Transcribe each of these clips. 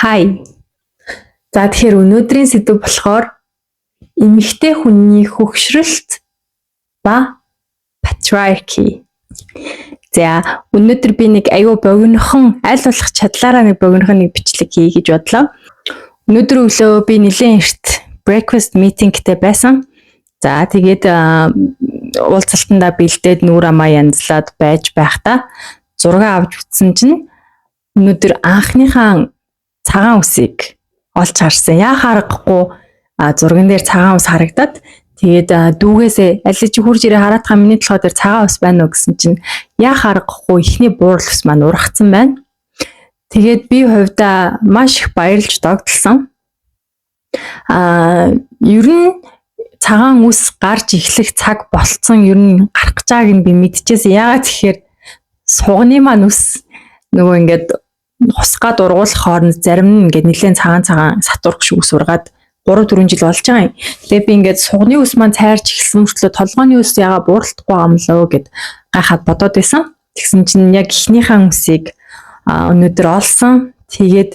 Hi. За, тэгэхээр өнөөдрийн сэдэв болохоор эмэгтэй хүний хөгшрөлт ба patriarchy. За, өнөөдөр би нэг аюу богинохон, аль болох чадлаараа нэг богинохон нэг бичлэг хийе гэж бодлоо. Өнөөдөр өглөө би нэлээд эрт breakfast meeting-тэй байсан. За, тэгээд уулзалтандаа бэлдээд, нүүр амаа янзлаад байж байхдаа зураг авч үзсэн чинь өнөөдөр анхныхаа цагаан үсийг олж харсан. Яах аргагүй зурган дээр цагаан үс харагдаад, тэгээд дүүгээсээ "Аль чи хурж ирээ, хараатгаа, миний толгой дээр цагаан үс байна уу?" гэсэн чинь яах аргагүй эхний буурал ус маань ургацсан байна. Тэгээд би хувьдаа маш их баярлж догдолсон. Ер нь цагаан үс гарч эхлэх цаг болцсон, ер нь гарах гэж байгааг нь би мэдчихсэн. Яагаад тэгэхээр суганы маань үс нөгөө ингээд хусгаад ургуулах хооронд зарим нь ингээд нэлээд цагаан цагаан сатурх шиг ус ургаад 3 4 жил болж байгаа юм. Тэгээ би ингээд суганы үс маань цайрч эхэлсэн мөртлөө толгойн үс ягаа бууралтахгүй юм лөө гэд гайхаад бодоод байсан. Тэгсэн чинь яг эхнийхээ үсийг өнөөдөр олсон. Тэгээд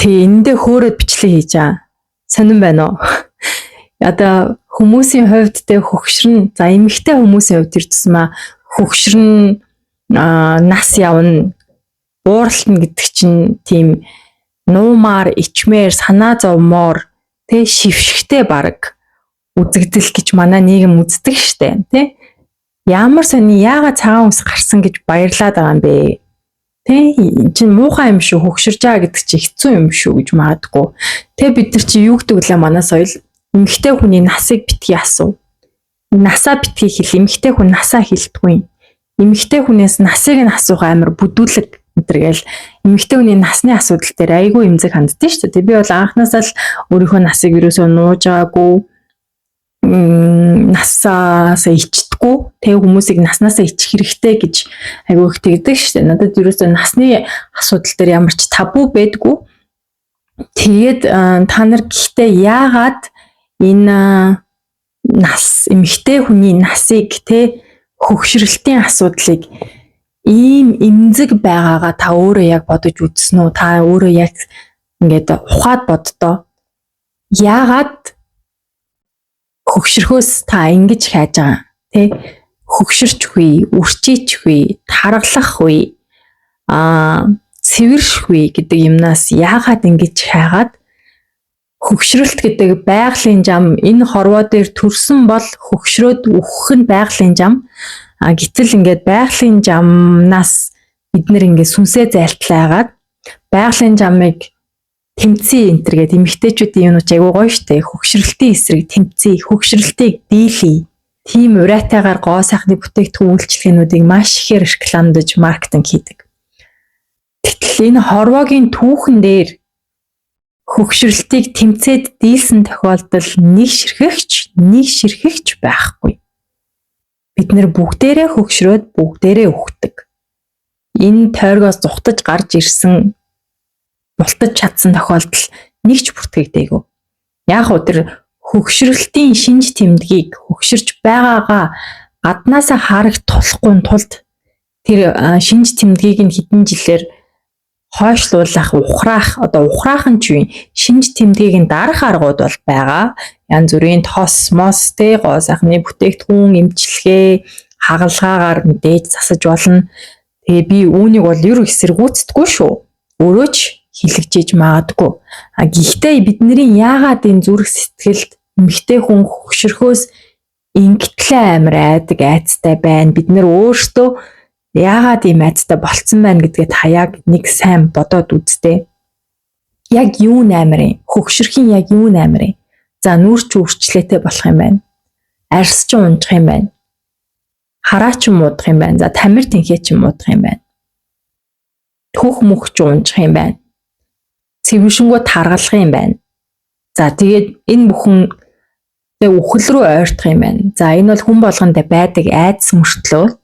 тэгээ эндээ хөөрөөд бичлэг хийж байгаа. Сонирн байна уу? Одоо хүмүүсийн хувьд те хөгшрөн, за, эмэгтэй хүмүүсийн хувьд тэр тусмаа хөгшрөн, нас явна, бууралтна гэдэг чинь тийм нуумаар, ичмээр, санаа зовмоор тэ шившигтэй баг үзэгдэл гэж манай нийгэм үздэг штэ, тэ. Ямар сони, яагаад цагаан үс гарсан гэж баярлаад байгаа юм бэ? Тэ, чин муухай юм шүү, хөгширж байгаа гэдэг чи хэцүү юм шүү гэж магадгүй. Тэ, бид нар чи юу гэдэг лээ, манай соёл эмэгтэй хүний насыг битгий асуу. Насаа битгий хэл, эмэгтэй хүн насаа хэлдэггүй. Эмэгтэй хүнээс насыг нь асуух амар бүдүүлэг энэ гээл эмэгтэй хүний насны асуудал дээр айгүй эмзэг ханддаг шүү дээ. Би бол анхнаасаа л өөрийнхөө насыг ерөөсөө нууж байгаагүй, насаасаа ичдэггүй. Тэг хүмүүсийг наснаасаа ичих хэрэгтэй гэж айгүй их тэгдэг шүү дээ. Надад ерөөсөө насны асуудал дээр ямар ч табу байдгүй. Тэгээд та нар гэхдээ яагаад энэ нас, эмэгтэй хүний насыг те хөгшрөлтийн асуудлыг ийм эмзэг байгаагаа та өөрөө яг бодож үзсэн үү? Та өөрөө яг ингээд ухаад боддоо. Яагаад хөгшрөхөөс та ингэж хайж байгаа? Тэ, хөгшөрч үе, үрчийч үе, таргалах үе, цэвэрших үе гэдэг юмнаас яагаад ингэж хайгаад, хөгшрөлт гэдэг байгалийн зам, энэ хорвоо дээр төрсөн бол хөгшрөөд үхэх нь байгалийн зам. А гэтэл ингээд байгалийн замнаас бид нэр ингээд сүнсээ зайлтлаагаад, байгалийн замыг тэмцээ энэ төр гэдэг эмэгтэйчүүдийн юмнууд ч айгүй гоё штэ. Хөгшрөлтийн эсрэг тэмцээ, хөгшрөлтийг дийлээ. Тийм уриатайгаар гоо сайхны бүтээгдэхүүн үйлчилгээнүүдийг маш ихээр рекламдаж, маркетинг хийдэг. Гэтэл энэ хорвоогийн түүхэн дээр хөгшрөлтийг тэмцээд дийлсэн тохиолдол нэг ширхэгч, нэг ширхэгч байхгүй. Бид нэр бүгдээрээ хөгшрөөд бүгдээрээ үхдэг. Энэ тойргоос зугтаж гарч ирсэн, бултаж чадсан тохиолдол нэг ч бүртгэгдээгүй. Яг уу тэр хөгшрөлтийн шинж тэмдгийг, хөгшөрч байгаагаа гаднаасаа харагдуулахгүй тулд тэр шинж тэмдгийг нь хэдэн жилээр хойшлуулах, ухраах, одоо ухраах нь ч юу, шинж тэмдгийг нь дарах аргууд бол байгаа. Янз бүрийн тос, мос, тэ, гоо сайхны бүтээгдэхүүн, эмчилгээ, хагалгаагаар мэдээж засаж болно. Тэгээ би үүнийг бол ер эсэргүүцдэггүй шүү. Өөрөө ч хэлэгжээж магадгүй. А гэхдээ бидний яагаад энэ зүрх сэтгэлд эмэгтэй хүн хөгшөрхөөс ингэтлээ амар айдаг, айцтай байна? Бид нэр өөрсдөө яагаад ийм айцтай болцсон байна гэдгээ та яг нэг сайн бодоод үзтээ. Яг юу амар юм? Хөгшөрхийн яг юу амар юм? За, нүүр чи үрчлээтэй болох юм байна. Арьс чи унжих юм байна. Хараа чи муудах юм байна. За, тамир тэнхээ чи муудах юм байна. Түүх мөх чи унжих юм байна. Цэвэршингөө таргалах юм байна. За, тэгээд энэ бүхэн тэг үхэл рүү ойртох юм байна. За, энэ бол хүн болгонд байдаг айдас мөртлөө.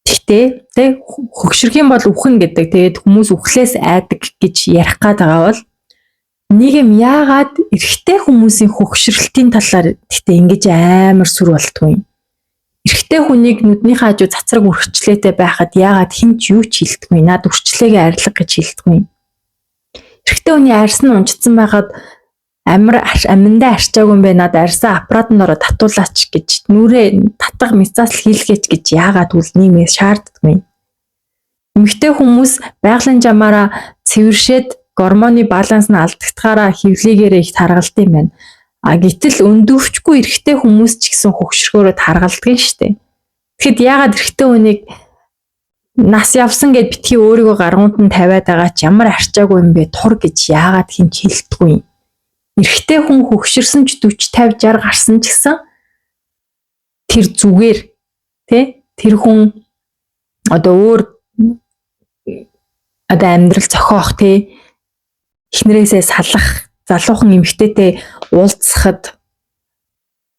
Гэхдээ тэ хөгшрөх юм бол үхэн гэдэг. Тэгээд хүмүүс үхлээс айдаг гэж ярих гээд байгаа бол нийгэм яагаад эрэгтэй хүмүүсийн хөгшрөлтийн талаар гэхдээ ингэж амар сүр болтгүй юм? Эрэгтэй хүнийг нүднийхээ хажуу цацраг үрчлээтэй байхад яагаад хэн ч юу ч хэлдэггүй? Наад үрчлээгээ арилга гэж хэлдэггүй. Эрэгтэй хүний арьс нь унжчихсан байхад амар аминдаа арчаагүй юм бэ, надад арьсаа аппаратанд ороо татуулаач гэж, нүрээ татах мицаас л хийлгээч гэж яагаад үл нийгмээс шаарддаггүй юм. Эмэгтэй хүмүүс байгалийн жамаараа цэвэршээд гормоны баланс нь алдагдахаараа хэвлийгээрээ их таргалд юм байна. А гэтэл өндөвчгүй эрэгтэй хүмүүс ч гэсэн хөгшрөхөөрөө таргалдаг нь штэ. Тэгэхэд яагаад эрэгтэй хүнийг нас явсан гэд битгий өөрийгөө гаргуунд нь тавиад байгаа ч ямар арчаагүй юм бэ, тур гэж яагаад хэн ч хэлдэггүй юм. Эрэгтэй хүн хөгшөрсөн ч 40 50 60 гарсан ч гэсэн тэр зүгээр тий, тэр хүн одоо өөр одоо амьдрал зохиох тий, эхнэрээсээ салах, залуухан эмэгтэйтэй уулзахад,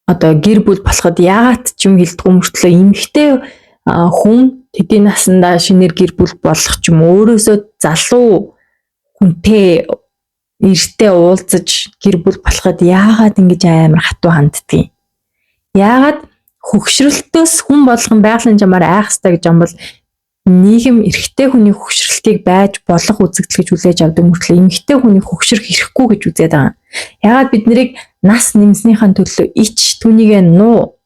одоо гэр бүл болоход яагаад ч юм хэлдэггүй мөртлөө эмэгтэй хүн тэдний насандаа шинээр гэр бүл болох ч юм, өөрөөсөө залуу хүнтэй эртээ уулзаж гэр бүл болоход яагаад ингэж амар хатуу ханддгийг? Яагаад хөгшрөлтөөс хүн болгон байгалийн жамаар айх ёстой гэж юм бол нийгэм эрэгтэй хүний хөгшрөлтийг байж болох үзэгдэл гэж хүлээж авдаг мөртлөө эмэгтэй хүний хөгшрөх эрхгүй гэж үзээд байгаа. Яагаад бид нарыг нас нэмснийхэн төлөө ич, түүнийгээ нуу,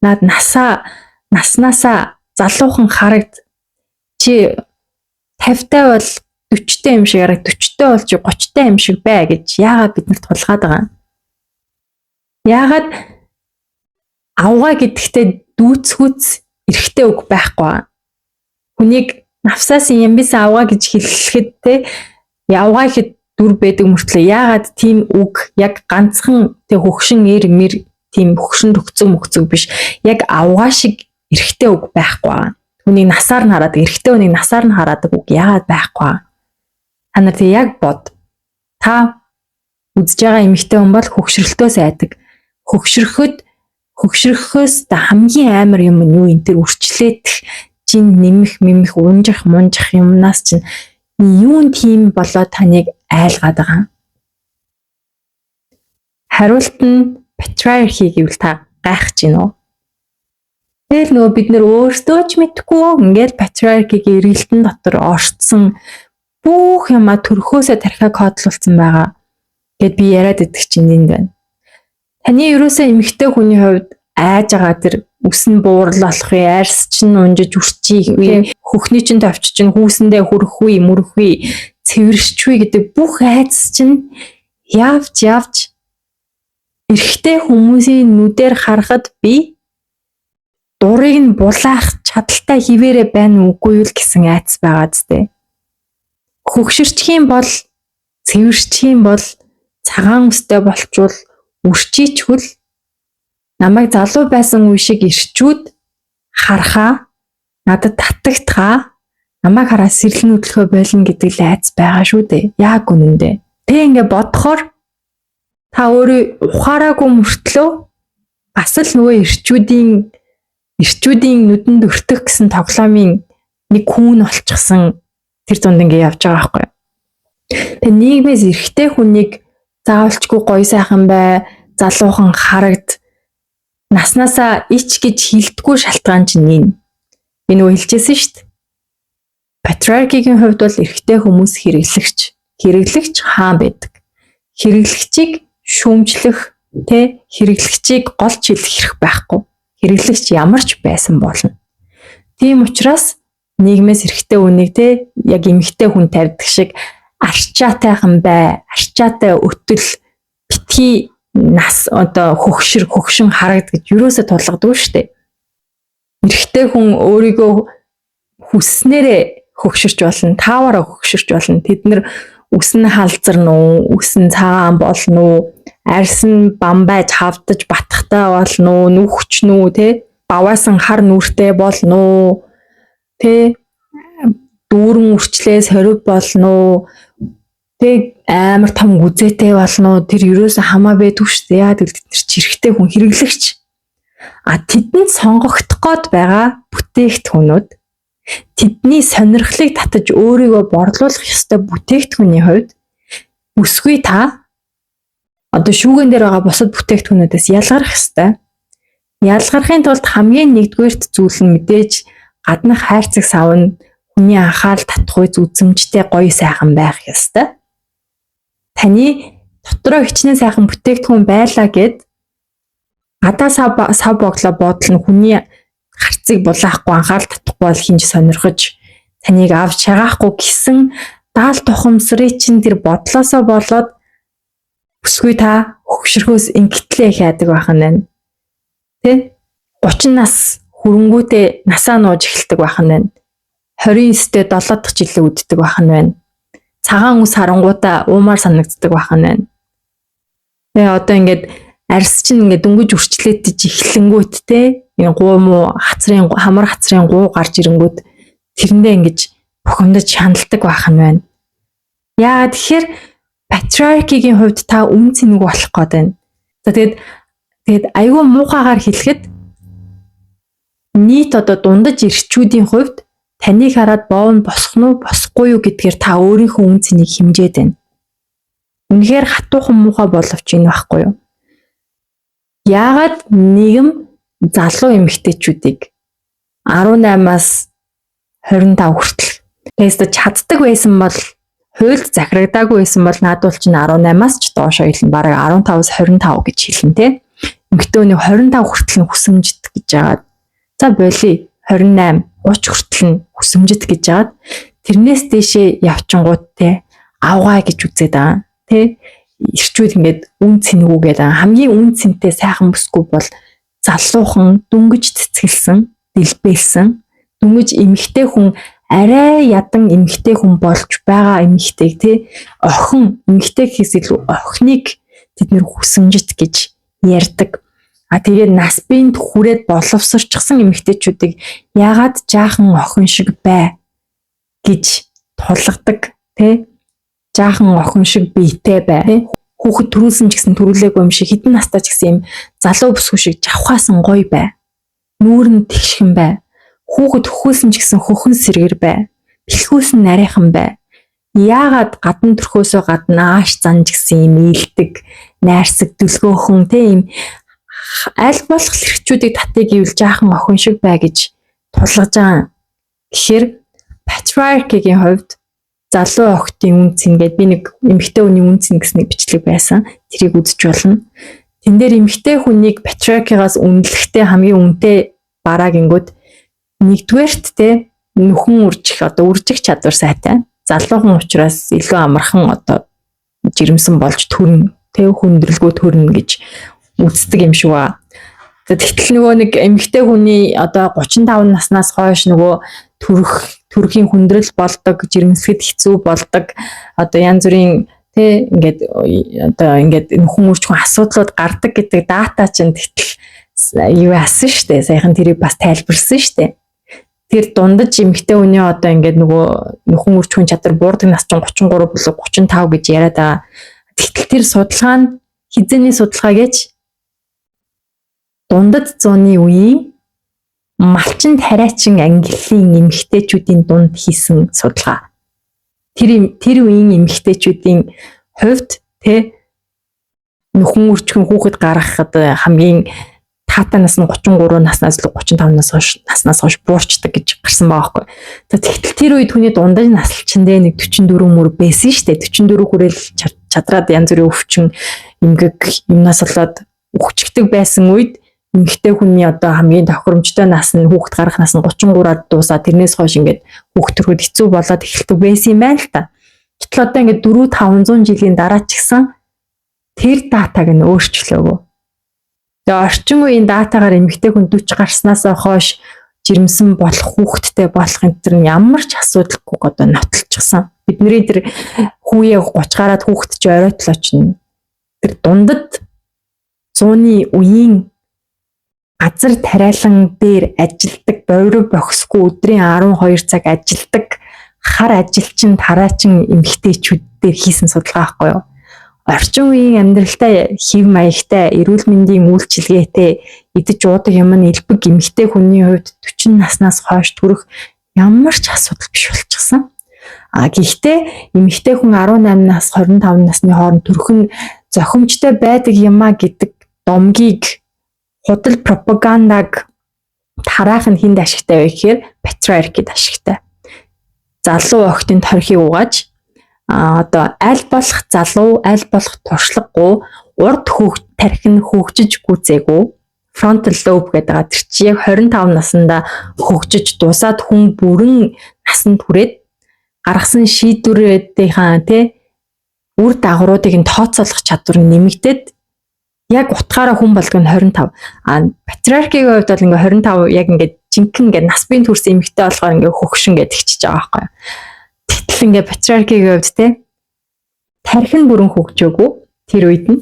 над насаа наснаасаа залуухан харагд, чи 50-тай бол 40-тай юм шиг харагд, 40-тай бол чи 30-тай юм шиг бай гэж яагаад бид нарт тулгаад байгаа юм? Яагаад авгаа гэдэгтээ дүүцхүүц эрэгтэй үг байхгүй байгаа? Хүнийг навсаас ямбисан авгаа гэж хэлэхэд те, явгаа гэхэд дүр байдаг мөртлөө яагаад тийм үг яг ганцхан тэ хөгшин эр мэр, тийм хөгшин төгцөг мөгцөг биш, яг авгаа шиг эрэгтэй үг байхгүй байгаа. Түүнийг насаар нь хараад, эрэгтэй хүнийг насаар нь хараадаг үг яагаад байхгүй байгаа? Та нар тэг яг бод. Та үзэж байгаа эмэгтэй хүн бол хөгшрөлтөөс айдаг. Хөгшрөхөд, хөгшрөхөөс хамгийн амар юм нь юу юм? Тэр үрчлээдэх, жин нэмэх, мэмэх, унжих, мунжих юмнаас чинь юун тийм болоо таныг айлгаад байгаа юм? Хариулт нь patriarchy гэвэл та гайхаж байна уу? Тэгэл нөгөө бид нэр өөрсдөө ч мэдэхгүй ингээл patriarchy-гийн эргэлтэн дотор орцсон, бүх юмаа төрхөөсөө тархиа кодлуулсан байгаа гэд би яриад идэх чинь энд байна. Таны ерөөсөө эмэгтэй хүний хувьд айж байгаа тэр үс нь буурал болох вэ, арьс чинь унжиж үрчийх вэ, хөхний чинь товч чинь хүүсэндээ хүрэх үү, мөрөх үү, цэвэршч вэ гэдэг бүх айдас чинь явж явж эрэгтэй хүмүүсийн нүдээр харахад би дурыг нь булаах чадалтай хിവэрэ байна үгүй юу гэсэн айдас байгаа зү. Хөгшөрчих юм бол, цэвэрчих юм бол, цагаан үстэй болчвол, үрчийчвэл намайг залуу байсан үе шиг эрчүүд харахаа, надад татагдхаа, намайг хараа сэрлэн хөдлөхөө болно гэдэг л айдас байгаа шүү дээ. Яг үнэндээ. Тэг ингээ бодохоор та өөрөө ухаараагүй мөртлөө бас л нөгөө эрчүүдийн нүдэнд өртөх гэсэн тоглоомын нэг хүүн болчихсон, тэр дунд ингээ явж байгаа байхгүй. Тэгээ нийгмээс эрэгтэй хүнийг заавалчгүй гоё сайхан бай, залуухан харагд, наснаасаа ич гэж хилдэггүй шалтгаан чинь энэ. Би нөгөө хэлжсэн шүү дээ. Patriarchy-гийн хувьд бол эрэгтэй хүмүүс хэрэглэгч, хэрэглэгч хаан байдаг. Хэрэглэгчийг шүүмжлэх, тэ, хэрэглэгчийг голч хэлэх хэрэг байхгүй. Хэрэглэгч ямар ч байсан болно. Тийм учраас нийгмээс эрэгтэй хүнийг те, яг эмэгтэй хүн тавьдаг шиг арчаатайхан бай, арчаатай өтөл, битгий нас одоо хөгшөр, хөгшин харагд гэж юусоо тулгадгүй шүү дээ. Эрэгтэй хүн өөрийгөө хүснээрээ хөгшөрч болно, тааваараа хөгшөрч болно. Тэд нар үс нь халзарна уу, үс нь цагаан болно уу, арьс нь бамбайж хавдаж батхтай болно уу, нүхч нү те, баваасан хар нүртэй болно уу, те, дүүрэн үрчлээ сорив болно уу, тэг амар том гүзээтэй болно уу, тэр ерөөсөө хамаа байдгүй шүү дээ. Яа гэвэл тэд нар чи эрэгтэй хүн, хэрэглэгч. А тэдэнд сонгогдох гээд байгаа бүтээгдэхүүнүүд, тэдний сонирхлыг татаж өөрийгөө борлуулах ёстой бүтээгдэхүүний хувьд бүсгүй та одоо шүүгэн дээр байгаа бусад бүтээгдэхүүнүүдээс ялгарх ёстой. Ялгархын тулд хамгийн нэгдүгээрт зүйл нь мэдээж гаднах хайрцаг сав нь хүний анхаарал татах үз үзэмжтэй гоё сайхан байх ёстой. Таны дотроо хичнээн сайхан бүтээгдэхүүн байлаа гэд гадаа сав боглоо бодол нь хүний харцыг булаахгүй, анхаарал татахгүй бол хинж сонирхож таныг авч шагаахгүй гэсэн даал тухамсрыг чинь тэр бодлоосоо болоод бүсгүй та хөгшөрхөөс ингэтлээ хайдаг байх нь байна. Тэ? 30 нас хүрэнгүүтээ насаа нууж эхэлдэг байх нь байна. 29-тэй 7 дахь жилээ үддэг байх нь байна. Цагаан үс харангуутаа уумаар санагддаг байх нь байна. Тэгээ одоо ингээд арьс чинь ингээд дөнгөж үрчлээдэж эхлэнгүүт те энэ гуу муу хацрын хамар хацрын гуу гарч ирэнгүүт тэрэндээ ингэж бухимдаж шаналдаг байх нь байна. Яагаад тэгэхээр patriarchy-гийн хувьд та үн цэнгүй болох гээд байна. За, тэгээд айгүй муухайгаар хэлэхэд нийт одоо дундаж эрчүүдийн хувьд таныг хараад боов нь босох нь уу, босохгүй юу гэдгээр та өөрийнхөө үн цэнийг хэмжээд байна. Үнэхээр хатуухан муухай боловч энэ байхгүй юу? Яагаад нийгэм залуу эмэгтэйчүүдийг 18-аас 25 хүртэл тэгээс чаддаг байсан бол, хуульд захирагдаагүй байсан бол наадвал чинь 18-аас ч доошоо хэлнэ. Бараг 15-аас 25 гэж хэлнэ те. Эмэгтэй хүний 25 хүртэл нь хүсэмжит гэж жагаад. За боли, 28, 30 хүртэл нь хүсэмжит гэж жагаад тэрнээс дээшээ явчингууд те авгаа гэж үзээд байгаа. Тэ, эрчүүд ингээд үн цэнгүй гэдэг, хамгийн үн цэнтэй сайхан бүсгүй бол залуухан, дөнгөж цэцгэлсэн, дэлбэлсэн, дөнгөж эмэгтэй хүн, арай ядан эмэгтэй хүн болж байгаа эмэгтэйг тий, охин эмэгтэй гэхээс илүү охиныг тэд нэр хүсэмжит гэж ярьдаг. А тэгээд нас биед хүрээд боловсорчихсан эмэгтэйчүүдийг яагаад жаахан охин шиг бай гэж тулгадаг тий, жаахан охин шиг биетэй бай тий, хүүхэд төрүүлсэн ч гэсэн төрүүлээгүй юм шиг, хэдэн настай ч гэсэн юм залуу бүсгүй шиг жавхаасан гоё бай, нүүр нь тэгшхэн бай, хүүхэд хөхөөсөн ч гэсэн хөхөн сэргэр бай, бэлхүүс нь нарийнхан бай. Яагаад гадна төрхөөсөө гадна ааш зан ч гэсэн юм ийдэг, найрсаг, дүлгөөхөн те юм аль болох эрчүүдийг татыг гэвэл жаахан охин шиг бай гэж тулгаж байгаа. Тэгэхээр patriarchy-гийн хувьд залуу охидын үн цэн гээд би нэг эмэгтэй хүний үн цэн гэсэн нэг бичлэг байсан. Тэрийг үзэж болно. Тэн дээр эмэгтэй хүнийг patriarchy-гаас үнэлэхдээ хамгийн үнэтэй бараа гингүүд нэгдүгээрт те нөхөн үржих, одоо үржих чадвар сайтай. Залуухан учраас илүү амархан одоо жирэмсэн болж төрнө. Тэ, хүндрэлгүй төрнө гэж үздэг юм шиг ба. Тэгтэл нөгөө нэг эмэгтэй хүний одоо 35 наснаас хойш нөгөө төрхийн хүндрэл болдог, жирэмслэхэд хэцүү болдог, одоо янз бүрийн тэ ингээд одоо ингээд нөхөн үржихэн асуудлууд гардаг гэдэг data чинь тэгтэл юу яасан штэ. Саяхан тэрийг бас тайлбарлсан штэ. Тэр дундаж эмэгтэй хүний одоо ингээд нөгөө нөхөн үржихэн чадвар буурдаг нас чинь 33 болоо 35 гэж яриад байгаа. Тэгтэл тэр судалгаа нь хизээний судалгаа гэж дундад зууны үеийн малчин тариачин ангиллын эмэгтэйчүүдийн дунд хийсэн судалгаа. Тэр үеийн эмэгтэйчүүдийн хувьд тэ нөхөн үржихэн хүүхэд гаргах одоо хамгийн таатай нас нь 33 наснаас л 35 наснаас хойш буурчдаг гэж гарсан байгаа байхгүй. За, тэгтэл тэр үед хүний дундаж наслчин дээ нэг 44 мөр байсан шүү дээ. 44 хүрээл чадраад янз бүрийн өвчин эмгэг юмнаас болоод үхчихдэг байсан үед эмэгтэй хүний одоо хамгийн тохиромжтой нас нь, хүүхэд гарах нас нь 33-аад дуусаа тэрнээс хойш ингээд хүүхэд төрөхөд хэцүү болоод эхэлдэг байсан юм байна л та. Гэтэл одоо ингээд 4 500 жилийн дараа ч гэсэн тэр data-г нь өөрчлөөгүй. Тэгээ орчин үеийн data-гаар эмэгтэй хүн 40 гарснаас хойш жирэмсэн болох, хүүхэдтэй болох энэ төр нь ямар ч асуудалгүй одоо нотолчихсон. Бидний тэр хүүе 30 гараад хүүхэд чи оройтлоо чинь тэр дундад зууны үеийн газар тариалан дээр ажилдаг, борив бохисгүй өдрийн 12 цаг ажилдаг хар ажилчин тараачин эмэгтэйчүүд дээр хийсэн судалгаа байхгүй юу? Орчин үеийн амьдралтай, хэв маягтай, эрүүл мэндийн үйлчилгээтэй, идэж уудаг юм нь элбэг эмэгтэй хүний хувьд 40 наснаас хойш төрөх ямар ч асуудал биш болчихсон. А гэхдээ эмэгтэй хүн 18 нас 25 насны хооронд төрөх нь зохимжтой байдаг юмаа гэдэг домгийг, худал пропагандаг тараах нь хэнд ашигтай вэ гэхээр patriarchy-д ашигтай. Залуу охидын торхийг угааж Одоо аль болох залуу, аль болох туршлагагүй, урд хөөх тархи нь хөгжиж гүйцээгүй, frontal lobe гэдэг байгаа. Тэр чи яг 25 наснда хөгжиж дуусаад, хүн бүрэн насанд хүрээд гаргасан шийдвэрүүдийнхаа, тий, үр дагавруудыг нь тооцоолох чадвар нь нэмэгдээд яг утгаараа хүн болдог нь 25. А патриархийн хувьд бол ингээ 25 яг ингээ жинхэнэ ингээ нас биеийн төрсэн эмэгтэй болохоор ингээ хөгшин гэдэг тэгчиж байгаа байхгүй юу. Тэгтэл ингээ патриархийн хувьд, те, тархи нь бүрэн хөгжөөгүй тэр үед нь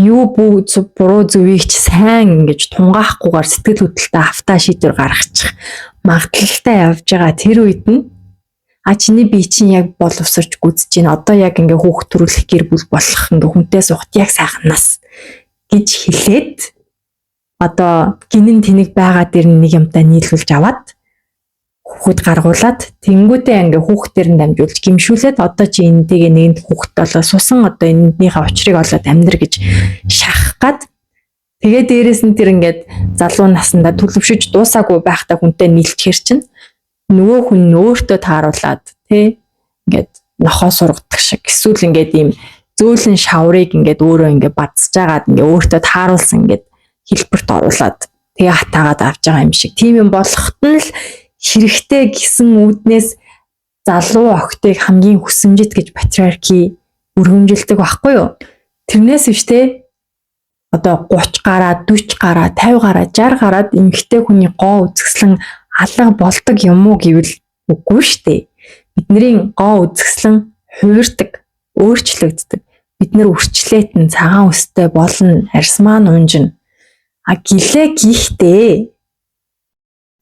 юу бүү буруу зүвийг ч сайн ингэж тунгаахгүйгээр сэтгэл хөдлөлтөд автаа шийдвэр гаргачих магадлалтай явж байгаа тэр үед нь "А, чиний бие чинь яг боловсрч гүйцэж байна. Одоо яг ингээ хүүхд төрүүлэх гэр бүл болох, ингээ хүнтэй суухад яг сайхан нас" гэж хэлээд, одоо гинэн тэнэг байгаа дэр нэг юмтай нийлүүлж аваад хүүхэд гаргуулад, тэнгүүтээ ингээ хүүхдээр нь дамжуулж гимшүүлээд, "Одоо чи энэтэйгээ нэгэнд хүүхэд болоо сусан, одоо энэнийхээ учрыг олоод амьдр" гэж шахах гад, тэгээ дээрэс нь тэр ингээд залуу наснда төлөвшөж дуусаагүй байхдаа хүнтэй нийлчихэр чинь нөгөө хүн нь өөртөө тааруулаад, тий, ингээд нохоо сургадаг шиг эсвэл ингээд ийм зөөлөн шаврыг ингээд өөрөө ингээд бадсаж агаад ингээд өөртөө тааруулсан ингээд хэлбэрт оруулаад, тэгээ хатаагаад авч байгаа юм шиг тийм юм болоход нь л хэрэгтэй гэсэн үүднээс залуу охидыг хамгийн хүсэмжит гэж патриархи өргөмжилдөг байхгүй юу? Тэрнээс биш, те, одоо 30 гараад, 40 гараад, 50 гараад, 60 гараад эмэгтэй хүний гоо үзэсгэлэн алга болдог юм уу гэвэл үгүй шүү дээ. Бидний гоо үзэсгэлэн хувирдаг, өөрчлөгддөг. Бид нар үрчлээт нь цагаан үстэй болно, арьс маань унжина. А гэлээ гихтээ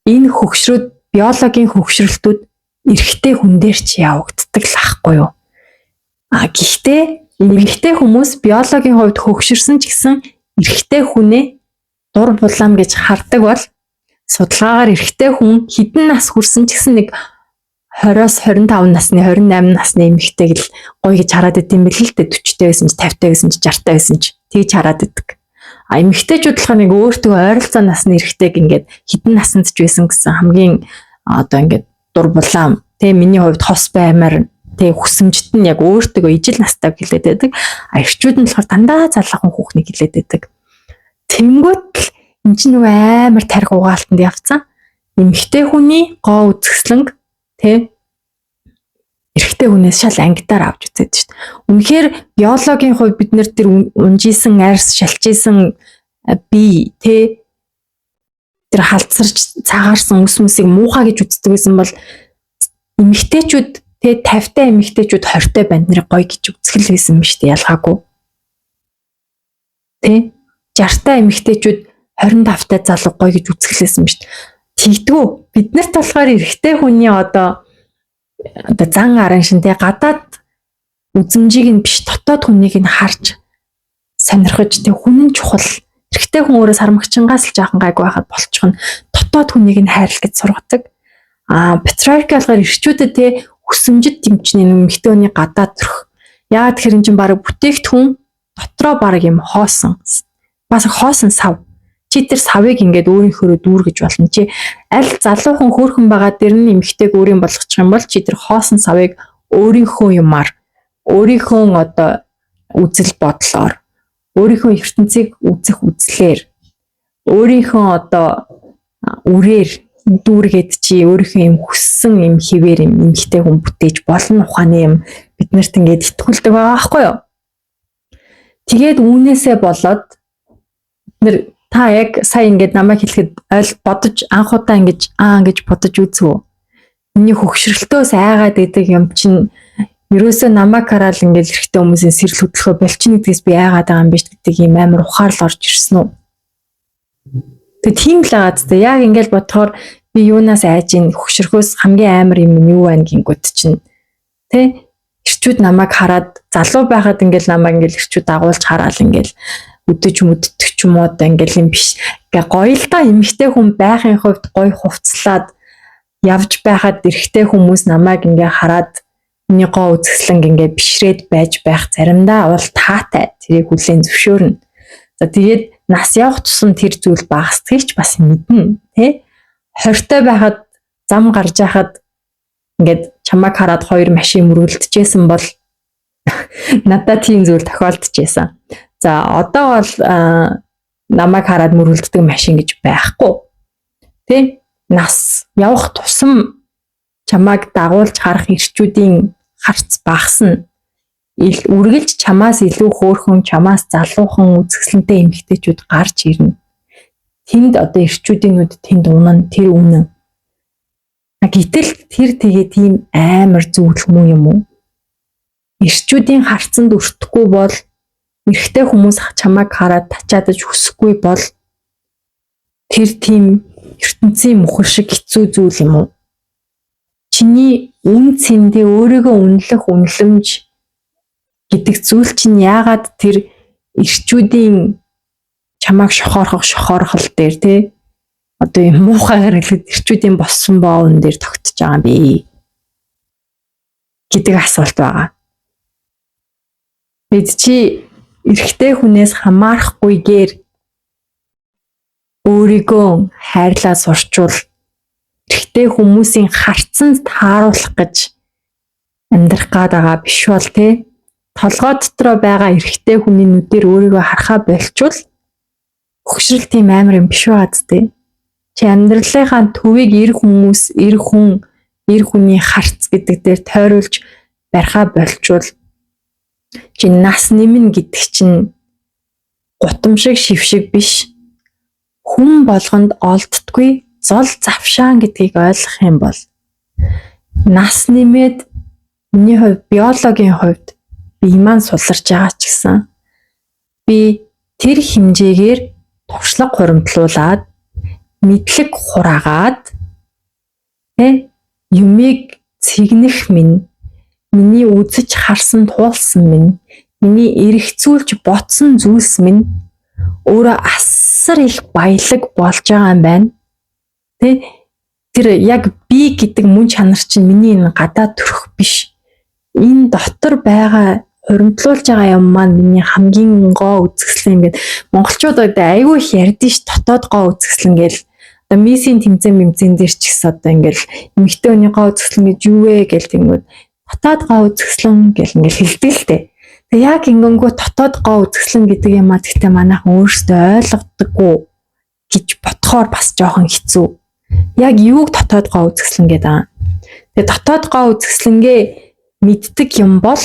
энэ хөгшрүүд, биологийн хөгшрөлтүүд эрэгтэй хүн дээр ч явагддаг л ахгүй юу? А гэхдээ эмэгтэй хүмүүс биологийн хувьд хөгшөрсөн ч гэсэн эрэгтэй хүнээ дур булаам гэж хардаг бол судалгаагаар эрэгтэй хүн хэдэн нас хүрсэн ч гэсэн нэг 20-оос 25 насны, 28 насны эмэгтэйг л гоё гэж хараад идэм бэл л дээ. 40-тэй байсан ч, 50-тай байсан ч, 60-тай байсан ч тэгж хараад идэг. А эмэгтэйчүүд болохоор нэг өөртөө ойролцоо насны эрэгтэйг ингээд хэдэн насанд ч байсан гэсэн хамгийн одоо ингээд дур булаам, тэ, миний хувьд хос баймаар, тэ, хүсэмжит нь яг өөртөө ижил настай хэлээд байдаг. А эрчүүд нь болохоор дандаа залуухан хүүхнийг хэлээд байдаг. Тэнгүүт л эн чинь нөгөө амар тарих угаалтанд явцсан. Эмэгтэй хүний гоо үзэсгэлэнг, тэ, эрэгтэй хүнээс шал ангидаар авч үзээд шүү дээ. Үнэхээр биологийн хувьд бид нэр тэр унжисэн арьс, шалчижсэн бие, тэ, тэр халдсарч цагаарсан үс мүсийг муухай гэж үздэг байсан бол эмэгтэйчүүд, тэ, 50 та эмэгтэйчүүд 20 та банд нарыг гоё гэж үзэх л байсан юм шүү дээ, ялгаагүй. Тэ, 60 та эмэгтэйчүүд 25 та залуу гоё гэж үзэх л байсан юм шүү дээ. Тэгдгүү. Биднэрт болохоор эрэгтэй хүний одоо зан арын шинтэй гадаад үзмжийг нь биш, дотоод хүнийг нь харж сонирхож, тэг хүн нь чухал. Эрэгтэй хүн өөрөө сармагчингаас л жаахан гайгүй байхад болчихно. Дотоод хүнийг нь хайрлах гэж сургадаг. А патриархи болохоор эрчүүдэд, те, хүсэмжит дэмжний эмэгтэй хүний гадаад төрх. Яагаад тэгэхээр эн чинь баг бүтээгдэхүүн дотроо баг юм хоосон. Бас хоосон сав. Чи тэр савыг ингээд өөрийнхөөрөө дүүргэж болно. Чи аль залуухан хөөрхөн байгаа дэр нь эмэгтэйг өөрийн болгочих юм бол чи тэр хоосон савыг өөрийнхөө юмар, өөрийнхөө одоо үзэл бодлоор, өөрийнхөө ертөнцийг үзэх үзлээр, өөрийнхөө одоо үрээр дүүргээд, чи өөрийнхөө юм хүссэн юм хിവэр юм эмэгтэй хүн бүтээж болно ухааны юм биднэрт ингээд итгүүлдэг байгаа байхгүй юу? Тэгээд үүнээсээ болоод бид нар, та яг сая ингээд намайг хэлэхэд ойл бодож, анх удаа ингэж аа ингэж бодож үзв үү? Миний хөгшрөлтөөс айгаад идэг юм чинь ерөөсөө намайг хараад ингээд эрэгтэй хүмүүсийн сэрэл хөдөлгөө болчихно гэдгээс би айгаад байгаа юм биш гэдэг юм амар ухаал орж ирсэн үү? Тэгээ тийм л байгаа зү. Яг ингээд бодохоор би юунаас айж ийн, хөгшрөхөөс хамгийн амар юм нь юу байна гингүүд чинь, тэ, эрчүүд намайг хараад, залуу байхад ингээл намайг ингээл эрчүүд дагуулж хараал ингээл өдөж мүддэг ч юм уу, одоо ингээл юм биш. Ингээ гоё л да, эмэгтэй хүн байхын хувьд гоё хувцлаад явж байхад эрэгтэй хүмүүс намайг ингээ хараад миний гоо үзэсгэлэнг ингээ бишрээд байж байх заримдаа бол таатай, тэрийг хүлээн зөвшөөрнө. За, тэгээд нас явах тусам тэр зүйл багасдгийг ч бас мэднэ, тий? 20 байхад зам гарч яхад ингээд Чамайг хараад хоёр машин мөргөлдөжсэн бол надад тийм зүйл тохиолдож. За, одоо бол намайг хараад мөргөлддөг машин гэж байхгүй. Тэ? Нас явах тусам чамайг дагуулж харах эрчүүдийн харц багасна. Үргэлж чамаас илүү хөөрхөн, чамаас залуухан үзэсгэлэнтэй эмэгтэйчүүд гарч ирнэ. Тэнд одоо эрчүүдийн нүд тэнд унана, тэр үнэн. Гэтэл тэр тэгээ тийм амар зүйл муу юм уу? Эрчүүдийн харцанд өртөхгүй бол, эрэгтэй хүмүүс чамайг хараад тачаадаж хүсэхгүй бол тэр тийм ертөнцийн мөхөр шиг хэцүү зүйл юм уу? Чиний үнэ цэндээ өөрийгөө үнэлэх үнэлэмж гэдэг зүйл чинь яагаад тэр эрчүүдийн чамайг шохоорхох шохоорхол дээр, те, одоо юм муухайгаар хэлэхэд эрчүүдийн болсон боовн дээр тогтож байгаа юм бэ гэдэг асуулт байгаа. Бид чи эрэгтэй хүнээс хамаарахгүйгээр өөрийгөө хайрлаа сурчвал, эрэгтэй хүмүүсийн харцанд тааруулах гэж амьдрах гад байгаа биш бол, те, толгой дотроо байгаа эрэгтэй хүний нүдээр өөрийгөө харахаа болчвол хөгшрөл тийм амар юм биш байгаа зү. Чи амьдралынхаа төвийг эр хүмүүс, эр хүн, эр хүний харц гэдэг дээр тойруулж барихаа болчвол чи нас нэмнэ гэдэг чинь гутам шиг шив шиг биш, хүн болгонд олддоггүй зол завшаан гэдгийг ойлгох юм бол нас нэмээд, миний хувьд, биологийн хувьд бие маань суларч байгаа ч гэсэн би тэр хэмжээгээр туршлага хуримтлуулад, мэдлэг хураагаад, тэ, юмыг цэгнэх минь, миний үзэж харсан туулсан минь, миний эргцүүлж бодсон зүйлс минь өөрөө асар их баялаг болж байгаа юм байна. Тэ, тэр яг би гэдэг мөн чанар чинь миний энэ гадаад төрх биш. Энэ дотор байгаа хуримтлуулж байгаа юм маань миний хамгийн гоо үзэсгэлэн юм гээд монголчууд одоо айгүй их ярьдэн ш, дотоод гоо үзэсгэлэн гээл. Одоо миссийн тэмцээн мэмцэн дээр ч гэсэн одоо ингээл эмэгтэй хүний гоо үзэсгэлэн гэж юу вэ гээл тэнгүүд дотоод гоо үзэсгэлэн гэл ингээл хэлдэг л дээ. Тэгээ яг ингэнгүү дотоод гоо үзэсгэлэн гэдэг юм а, гэхдээ манайхан өөрсдөө ойлгодоггүй гэж бодохоор бас жоохон хэцүү. Яг юуг дотоод гоо үзэсгэлэн гэдэг аа. Тэгээ дотоод гоо үзэсгэлэнгээ мэддэг юм бол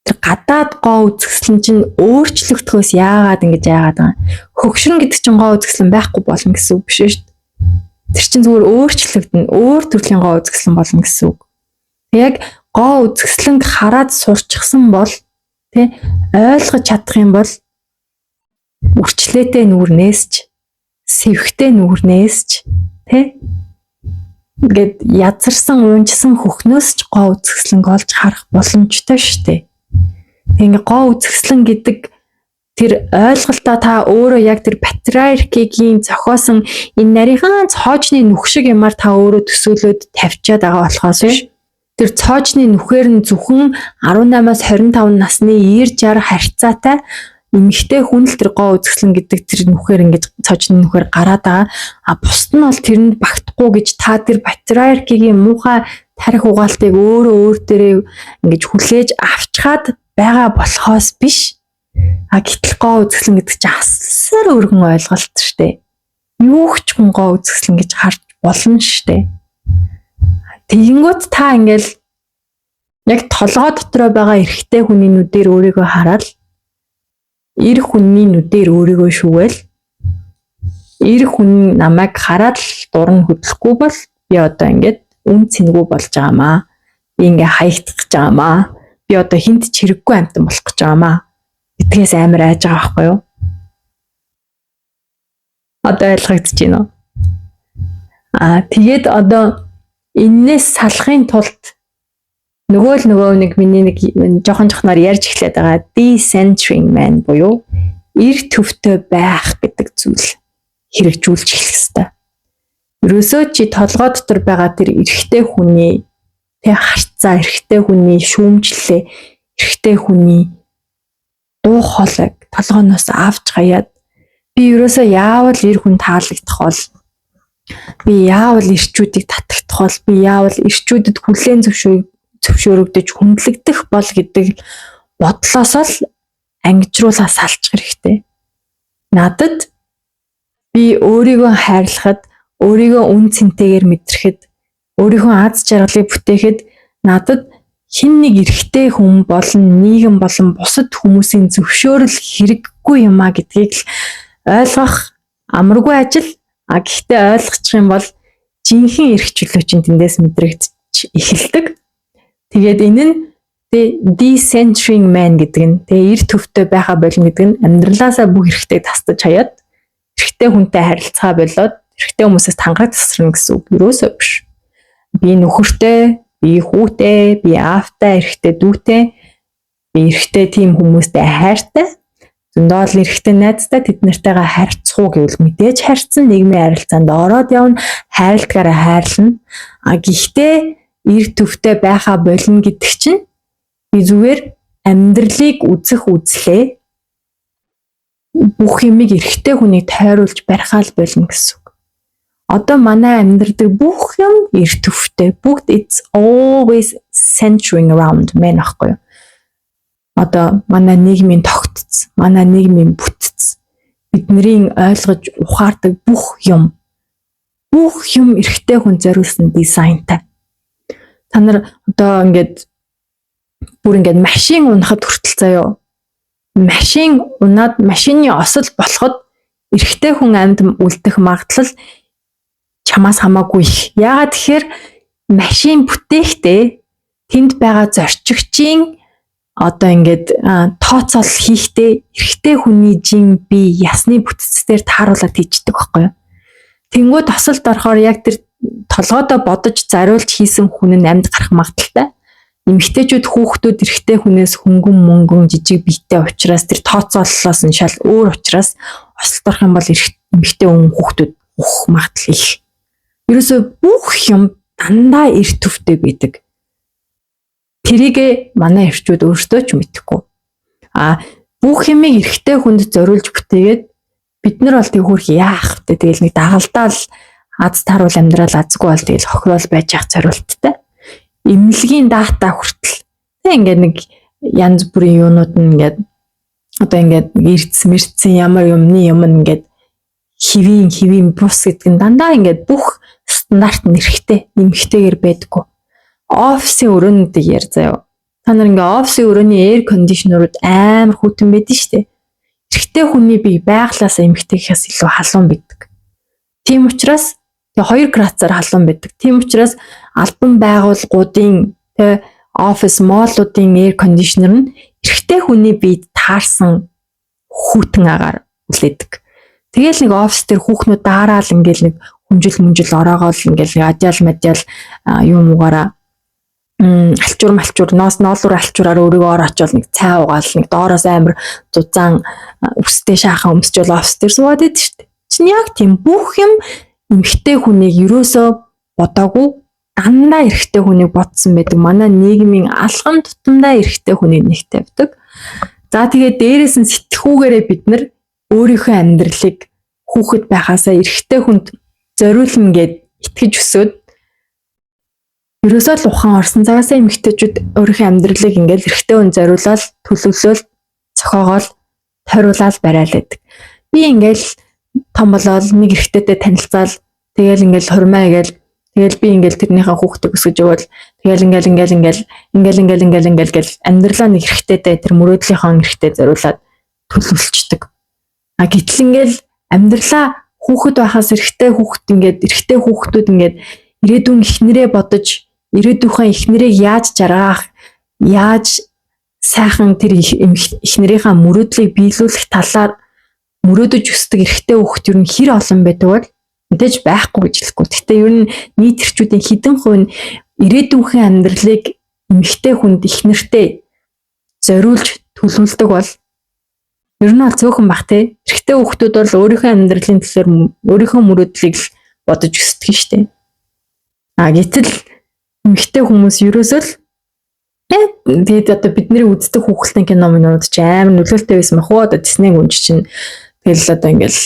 тэр гадаад гоо үзэсгэлэн чинь өөрчлөгдөхөөс яагаад ингэж яагаад байгаа. Хөгшин гэдэг чинь гоо үзэсгэлэн байхгүй болно гэсэн үг биш ээ шүү дээ. Тэр чинь зүгээр өөрчлөгдөнө, өөр төрлийн гоо үзэсгэлэн болно гэсэн үг. Яг гоо үзэсгэлэнг хараад сурчсан бол, тэ, ойлгож чадах юм бол үрчлээтэй нүүрнээс ч, сэвхтэй нүүрнээс ч, тэ, ингээд язарсан, уунжсан хөхнөөс ч гоо үзэсгэлэнг олж харах боломжтой шүү дээ. Тэг ингээ гоо үзэсгэлэн гэдэг тэр ойлголтоо та өөрөө яг тэр патриархигийн зохиосон энэ нарийнхан цоожны нүх шиг юмар та өөрөө төсөөлөөд тавьчаад байгаа болохоос биш. Тэр цоожны нүхээр нь зөвхөн 18-аас 25 насны 90 60 харьцаатай эмэгтэй хүн л тэр гоо үзэсгэлэн гэдэг тэр нүхээр ингэж цоожны нүхээр гараад байгаа. А бусд нь бол тэрэнд багтахгүй гэж та тэр патриархигийн муухай тарих угаалтыг өөрөө өөр дээрээ ингэж хүлээж авчгаад байгаа болохоос биш. А гэтэл гоо үзэсгэлэн гэдэг чинь асар өргөн ойлголт штэ. Юу ч хүн гоо үзэсгэлэн гэж харж болно штэ. Тэгэнгүүт та ингээл яг толгой дотроо байгаа эрэгтэй хүний нүдээр өөрийгөө хараад, эр хүний нүдээр өөрийгөө шүүгээл, эр хүн намайг хараад л дуран хөдлөхгүй бол би одоо ингээд үнэ цэнгүй болж байгаамаа. Би ингээ хаягдах гэж байгаамаа. Би одоо хүнд ч хэрэггүй амьтан болох гэж байгаамаа гэдгээс амар айж байгаа байхгүй юу? Одоо ойлгогдож байна уу? Аа, тэгээд одоо энээс салахын тулд нөгөө л нөгөө нэг миний нэг жоохон жохноор ярьж эхлээд байгаа decentering man буюу эр төвтэй байх гэдэг зүйл хэрэгжүүлж эхлэх ёстой. Ерөөсөө чи толгой дотор байгаа тэр эрэгтэй хүний, тэ, харцаа, эрэгтэй хүний шүүмжлэлээ, эрэгтэй хүний дуу хоолойг толгойноос авч хаяад, би ерөөсөө яавал эр хүн таалагдах бол Би яавал эрчүүдийг татагдах бол, би яавал эрчүүдэд хүлээн зөвшөөрөгдөж хүндлэгдэх бол гэдэг бодлоосоо л ангижруулаа салчих хэрэгтэй. Надад би өөрийгөө хайрлахад, өөрийгөө үнэ цэнтэйгээр мэдрэхэд, өөрийнхөө аз жаргалыг бүтээхэд надад хэн нэг эрэгтэй хүн болон нийгэм болон бусад хүмүүсийн зөвшөөрөл хэрэггүй юм а гэдгийг л ойлгох амаргүй ажил. А гэхдээ ойлгочих юм бол жинхэнэ эрх чөлөө чинь тэндээс мэдрэгдэж эхэлдэг. Тэгээд энэ нь decentering man гэдэг нь, тэгээ эр төвтэй байха болно гэдэг нь амьдралаасаа бүх эрхтэйг тастаж хаяад эрэгтэй хүнтэй харилцаа болоод эрэгтэй хүмүүсээс тангараг тасарна гэсэн үг ерөөсөө биш. Би нөхөртэй, би хүүтэй, би аавтай, эрэгтэй дүүтэй, би эрэгтэй тийм хүмүүстэй хайртай, зөндөө л эрэгтэй найзтай, тэд нартайгаа харьцах уу гэвэл мэдээж харьцсан, нийгмийн харилцаанд ороод явна, хайрладгаараа хайрлана. А гэхдээ эр төвтэй байха болно гэдэг чинь би зүгээр амьдралыг үзэх үзлээ бүх юмыг эрэгтэй хүнийг тойруулж барихаа л болно гэсэн үг. Одоо манай амьдралдаг бүх юм эр төвтэй. Бүгд it's always centering around men аахгүй юу? Одоо манай нийгмийн тогтц, манай нийгмийн бүтэц, бидний ойлгож ухаардаг бүх юм эрэгтэй хүн зориулсан дизайнтай. Та нар одоо ингээд бүр ингээд машин унахад хүртэл заяо. Машин унаад машины осол болоход эрэгтэй хүн амьд үлдэх магадлал чамаас хамаагүй их. Яагаад тэгэхээр машин бүтээхдээ тэнд байгаа зорчигчийн одоо ингээд тооцоолол хийхдээ эрэгтэй хүний жин бие ясны бүтцээр тааруулаад хийждэг байхгүй юу? Тэнгүүд осолд орохоор яг тэр толгойдоо бодож зориулж хийсэн хүн нь амьд гарах магадлалтай. Эмэгтэйчүүд, хүүхдүүд эрэгтэй хүнээс хөнгөн мөнгөн жижиг биетэй учраас тэр тооцооллоос нь шал өөр учраас осолд орох юм бол эмэгтэй хүн, хүүхдүүд үхэх магадлал их. Ерөөсөө бүх юм дандаа эр төвтэй байдаг. Тэрийг манай эрчүүд өөрсдөө ч мэдэхгүй. А бүх юмыг эрэгтэй хүнд зориулж бүтээгээд бид нар бол тэг хөөрх яах вэ? Тэгэл нэг дагалдаал аз тааруул амьдрал азгүй бол тэгэл хохирол байж явах зориулттай. Эмнэлгийн дата хүртэл тэг ингээд нэг янз бүрийн юунууд нь ингээд одоо ингээд эрдс мэрдсэн ямар юмны юм ингээд хэвийн хэвийн бус гэдэг нь дандаа ингээд бүх стандарт нь эрэгтэй, эмэгтэйгэр байдаггүй. Офисын өрөөнүүдийг яар заяа. Та нар ингээ офисын өрөөний air conditioner ууд амар хүйтэн байдаг шүү дээ. Эрэгтэй хүний бие байглаасаа эмэгтэйгээс илүү халуун байдаг. Тийм учраас тэгээ 2 градусаар халуун байдаг. Тийм учраас албан байгууллагуудын тэ офис mall уудын air conditioner нь эрэгтэй хүний биед таарсан хүйтэн агаар үлээдэг. Тэгэл нэг офис дээр хүүхнүүд daarаал ингээл нэг хүнжил мүнжил ороогоол ингээл нэг одеял модиал юм угаараа алчуур малчуур ноос ноолуур алчуураар өөрийгөө ор очиод нэг цай угаал, нэг доороос амар зузаан үстэй шаахан өмсчөөл офис дээр суугаад идэв шүү дээ. Чинь яг тийм бүх юм эмэгтэй хүнийг ерөөсөө бодоогүй, дандаа эрэгтэй хүнийг бодсон байдаг. Манай нийгмийн алган тутамдаа эрэгтэй хүнийг нэг тавьдаг. За, тэгээд дээрээс нь сэтгхүүгээрээ бид нар өөрийнхөө амьдралыг хүүхэд байхаасаа эрэгтэй хүнд зориулна гэд итгэж өсөөд ерөөсөө л ухаан орсон цагаасаа эмэгтэйчүүд өөрийнхөө амьдралыг ингээл эрэгтэй хүн зориулаад, төлөвлөөл, зохиогоол, тойруулаад барайл байдаг. Би ингээл том болоод нэг эрэгтэйтэй танилцаал, тэгэл ингээл хурмаа гээл, тэгэл би ингээл тэрнийхээ хүүхдийг өсгөж өгөөл, тэгэл ингээл ингээл ингээл ингээл ингээл ингээл ингээл гэл амьдралаа нэг эрэгтэйтэй, тэр мөрөөдлийнхөө эрэгтэй зориулаад төлөвлөчдөг. А гэтэл ингээл амьдралаа хүүхэд байхаас эрэгтэй хүүхэд ингээд эрэгтэй хүүхдүүд ингээд ирээдүйн эхнэрээ бодож, ирээдүйнхээ эхнэрийг яаж жаргаах, яаж сайхан тэр эхнэрийнхээ мөрөөдлийг биелүүлэх талаар мөрөөдөж өсдөг эрэгтэй хүүхэд ер нь хэр олон байдаг бол мэдээж байхгүй гэж хэлэхгүй. Гэхдээ ер нь нийт эрчүүдийн хэдэн хувь нь ирээдүйнхээ амьдралыг эмэгтэй хүнд, эхнэртэй зориулж төлөвлөдөг бол ер нь бол цөөхөн бах, тий. Эрэгтэй хүүхдүүд бол өөрийнхөө амьдралын төлөөр өөрийнхөө мөрөөдлийг л бодож өсдөг нь штэ. А гэтэл эмэгтэй хүмүүс ерөөсөө л тэгээд одоо бидний үздэг хүүхэлдэйн кино минууд ч амар нөлөөлтэй байсан бах уу, одоо Дисней гүнж чинь. Тэгэл одоо ингээл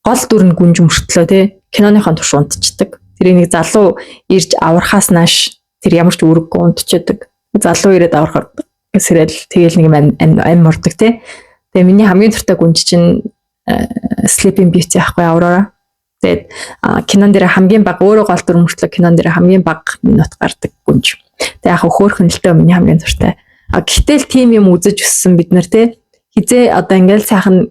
гол дүр нь гүнж мөртлөө, тий. Киноныхон турш унтчихдаг. Тэр нэг залуу ирж аврахаас нааш тэр ямар ч үүрэггүй унтчихдаг. Залуу ирээд аврахаар сэрэл тэгэл нэг юм ам мордог, тий. Тэгээ миний хамгийн дуртай гүнж чинь Sleeping Beauty ахгүй, Аврора. Тэгээд кинон дээр хамгийн бага, өөрөө гол дүр мөртлөө кинон дээр хамгийн бага минут гардаг гүнж. Тэгээ яг хөөхөн л төө миний хамгийн дуртай. А гэтэл тийм юм үзэж өссөн бид нар, те, хизээ одоо ингээл сайхан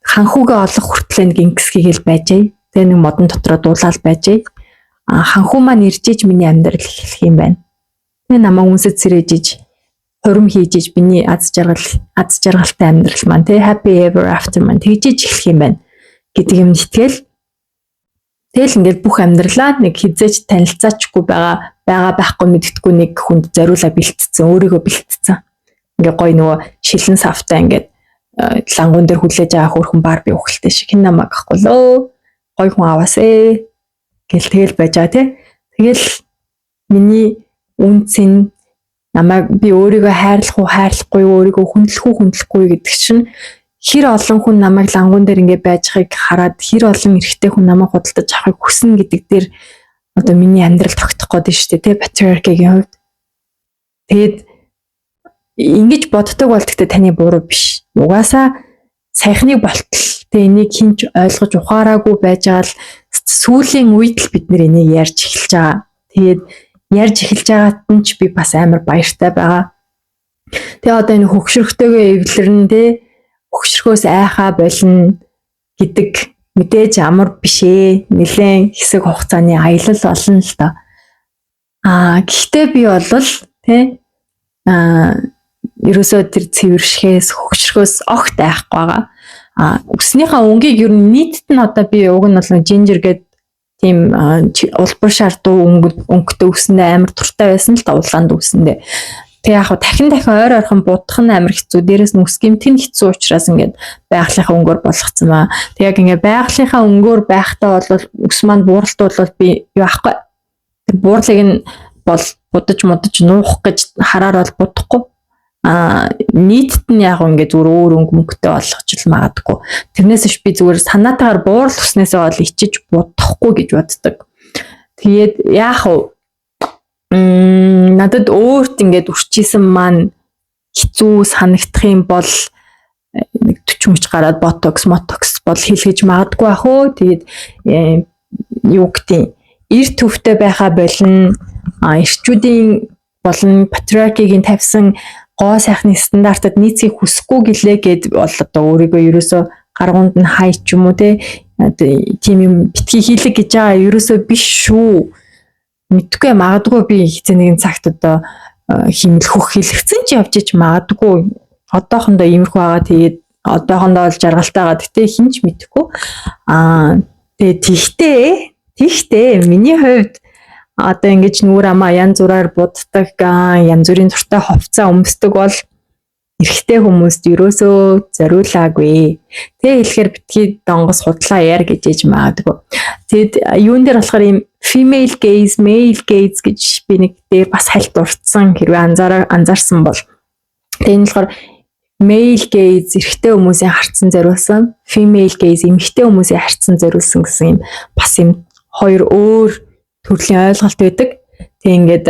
ханхүүгээ олох хүртлээр нэг ингэсгийгэл байжээ. Тэгээ нэг модон дотроо дуулаал байжээ. А ханхүү маань ирж иж миний амьдрал эхлэх юм байна. Тэгээ намайг үнсэд сэрэж иж, хурим хийж иж, миний аз жаргал, аз жаргалтай амьдрал маань, те, happy ever after маань тэгжиж эхлэх юм байна гэдэг юм итгэл. Тэгэл ингээд бүх амьдралаа нэг хизээч танилцаачгүй байгаа байгаа байхгүй мэддэхгүй нэг хүнд зориулаа бэлтцсэн, өөрийгөө бэлтцсэн. Ингээ гоё нөгөө шилэн савтай ингээд лангуун дээр хүлээж байгаа хөөрхөн Барби үхэлтэй шиг хэн намайг ахгүй лөө, гоё хүн аваасэ гэл тэгэл байж байгаа, тий. Тэгэл миний үнцэн намайг би өөрийгөө хайрлах уу, хайрлахгүй юу, өөрийгөө хүндлэх үү, хүндлэхгүй гэдэг чинь хэр олон хүн намайг лангуун дээр ингээд байж байгааг хараад хэр олон эрэгтэй хүн намайг худалдаж авахыг хүснэ гэдэг дээр одоо миний амьдрал тогтох гээд шүү дээ, тий, патриархигийн хувьд. Тэгээд ингэж боддог бол гэхдээ таны буруу биш. Угаасаа саяхныг болтол тэг энийг хинч ойлгож ухаараагүй байж байгаа л сүүлийн үед л бид нэр энийг ярьж эхэлж байгаа. Тэгээд ярьж эхэлж байгаад нь ч би бас амар баяртай байгаа. Тэгээ одоо энэ хөгшрөхтэйгээ эвлэрнэ, те, хөгшрөхөөс айхаа болно гэдэг мэдээж амар биш ээ. Нилээн хэсэг хугацааны аялал болно л доо. Аа, гэхдээ би бол, те, ерөөсөө тэр цэвэршихээс, хөгшрөхөөс огт айхгүй байгаа. А үснийхаа өнгийг ер нь нийтд нь одоо би уг нь бол ginger гээд тийм улбар шар дуу өнгөтэй үсэндээ амар дуртай байсан л та, улаан үсэндээ. Тэгээ яг дахин дахин ойр ойрхон будах нь амар хэцүү. Дээрээс нь үс гэмтэх нь хэцүү учраас ингээд байгалийнхаа өнгөөр болгоцсон маа. Тэг яг ингээд байгалийнхаа өнгөөр байхдаа бол үс маань бууралт бол би юу ахгүй. Тэр буурлыг нь бол будаж мудаж нуух гэж хараар бол будахгүй. А нийтд нь яг ингээд зүгээр өөр өнгө мөнгөтэй болгож л магадгүй. Тэрнээс биш, би зүгээр санаатаагаар буурал үснээсээ бол ичиж будахгүй гэж боддог. Тэгээд яах вэ? Надад өөрт ингээд үрчийсэн маань хэцүү санагдах юм бол нэг 40 мөч гараад ботокс мотокс бол хийлгэж магадгүй ах өө. Тэгээд юу гэдیں, эр төвтэй байхаа болно. А эрчүүдийн болон патриархигийн тавьсан гоо сайхны стандартад нийцхийг хүсэхгүй гэлээ гэд бол одоо өөрийгөө ерөөсөө гаргуунд нь хай ч юм уу, те, тийм юм битгий хийлэг гэж байгаа ерөөсөө биш шүү. Мэдгүй, магадгүй би хэзээ нэгэн цагт одоо хиймэл хөх хийлгэцэн ч явж ич магадгүй. Одоохондоо иймэрхүү байгаа. Тэгээд одоохондоо бол жаргалтай байгаа. Гэтэ хинч мэдэхгүй. Аа, тэгээд тэгтээ тэгтээ миний хувьд одоо ингэж нүүр амаа янз бүрээр буддаг, янз бүрийн дуртай хувцас өмсдөг бол эрэгтэй хүмүүст ерөөсөө зориулаагүй. Тэ хэлэхээр битгий донгос худлаа яар гэж ээж магадгүй. Тэгэд юун дээр болохоор ийм female gaze, male gaze гэж би нэг дээр бас хальт дурдсан, хэрвээ анзаарсан бол. Тэгээ энэ болохоор male gaze эрэгтэй хүмүүсийн харцсан зориулсан, female gaze эмэгтэй хүмүүсийн харцсан зориулсан гэсэн юм бас юм хоёр өөр төрлийн ойлголт байдаг. Тэг ингээд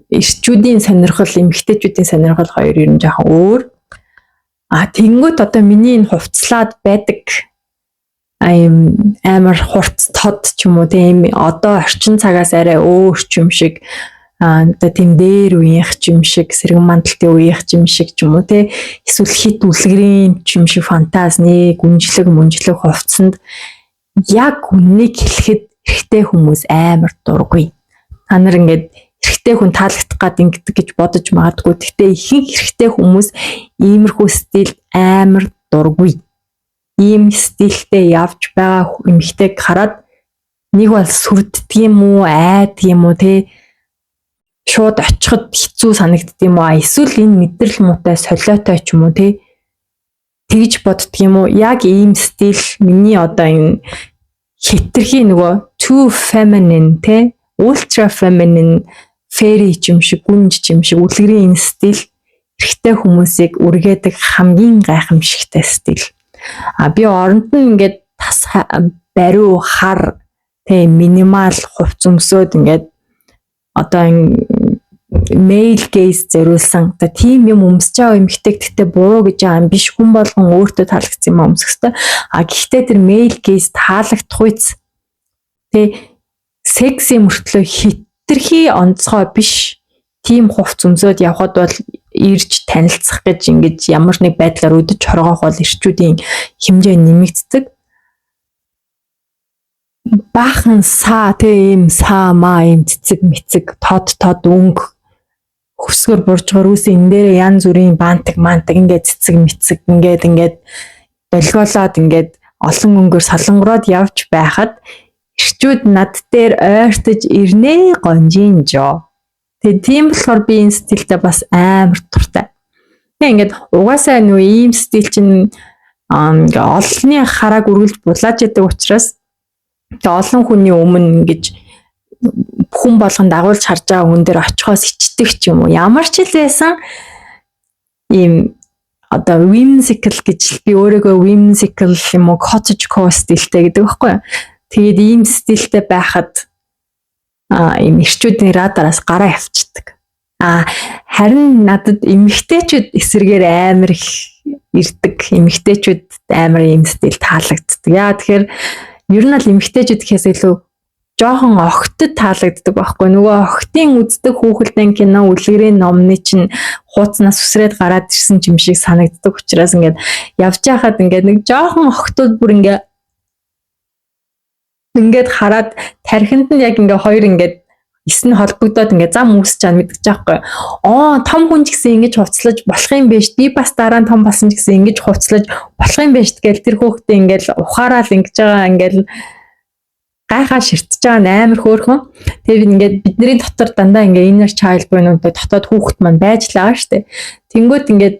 эрчүүдийн сонирхол, эмэгтэйчүүдийн сонирхол хоёр ер нь жоохон өөр. А тэгэнгүүт одоо миний энэ хувцлаад байдаг ийм амар хурц тод ч юм уу, тийм одоо орчин цагаас арай өөр ч юм шиг, а одоо тийм дээр үеийнх ч юм шиг, сэргэн мандалтын үеийнх ч юм шиг ч юм уу, те, эсвэл хит үлгэрийн ч юм шиг фантазны гүнжлэг мүнжлэг хувцсанд яг үннийг хэлэхэд эрэгтэй хүмүүс амар дургүй. Та нар ингээд эрэгтэй хүн таалагдах гад ингэдэг гэж бодож магадгүй. Гэхдээ ихэнх эрэгтэй хүмүүс иймэрхүү стил амар дургүй. Ийм стилтэй явж байгаа эмэгтэйг хараад нэг бол сүрддэг юм уу, айдаг юм уу, те, шууд очиход хэцүү санагддаг юм уу, эсвэл энэ мэдрэл муутай солиотой ч юм уу, те, тэгж боддөг юм уу? Яг ийм стил миний одоо энэ хэтэрхий нөгөө too feminine, те, ultra feminine, fairy юм шиг, гүнж юм шиг үлгэрийн энэ стил эрэгтэй хүмүүсийг үргээдэг хамгийн гайхамшигтай стил. А би оронд нь ингээд тас Бариу хар тэг minimal хувцас өмсөөд ингээд одоо male gaze зориулсан одоо тийм юм өмсөж байгаа эмэгтэйг гэхдээ буруу гэж байгаа юм биш, хүн болгон өөртөө таалагдсан юм өмсөх ёстой. А гэхдээ тэр male gaze таалагдах үйц тэг секси мөртлөө хэтэрхий онцгой биш тийм хувцас өмсөөд явхад бол ирж танилцах гэж ингэж ямар нэг байдлаар өдөж хоргоох бол эрчүүдийн хэмжээ нэмэгддэг. Баахан саа тэ ийм саа маа ийм цэцэг мэцэг тод тод өнгө хөвсгөр буржгар үүсээ энэ дээрээ янз бүрийн бантик мантик ингээд цэцэг мэцэг ингээд ингээд долгиолоод ингээд олон өнгөөр солонгороод явж байхад эрчүүд над дээр ойртож ирнэ гонжин жоо. Тэгээ тийм болохоор би энэ стилтэй бас амар дуртай. Тэгээ ингээд угаасаа нөө ийм стил чинь ингээ олонны харааг үргэлж булааж яадаг учраас тэгээ олон хүний өмнө ингэж хүн болгон дагуулж харж байгаа хүн дээр очихоос ичдэг ч юм уу. Ямар ч л байсан ийм одоо whimsical гэж би өөрийгөө whimsical юм уу cottagecore стилтэй гэдэг байхгүй юу. Тэгээд ийм стилтэй байхад ийм эрчүүдийн радараас гараа явцдаг. А харин надад эмэгтэйчүүд эсрэгээр амар их ирдэг. Эмэгтэйчүүд амар ийм стил таалагддаг. Яа тэгэхээр ер нь л эмэгтэйчүүд гэхээс илүү жоохон огтод таалагддаг байхгүй. Нөгөө огтын үздэг хүүхэлдэйн кино, үлгэрийн номны чинь хууцнаас үсрээд гараад ирсэн юм шиг санагддаг учраас ингээд явж байхад ингээд нэг жоохон огтуд бүр ингээд ингээд хараад тархинд нь яг ингээ хоёр ингээд эс нь холбогдоод ингээ зам үүсэж чаа мэдэж байгаа байхгүй. Аа, том хүн ч гэсэн ингэж хувцлаж болох юм биш. Би бас дараа нь том болсон ч гэсэн ингэж хувцлаж болох юм биш гэл тэр хүүхдээ ингээл ухаарал ингэж байгаа ингээл гайхаа ширтэж байгаа нь амар хөөрхөн. Тэгээд ингээд бидний дотор дандаа ингээ inner child буюу дотоод хүүхэд маань байж л байгаа шүү дээ. Тэнгүүт ингээд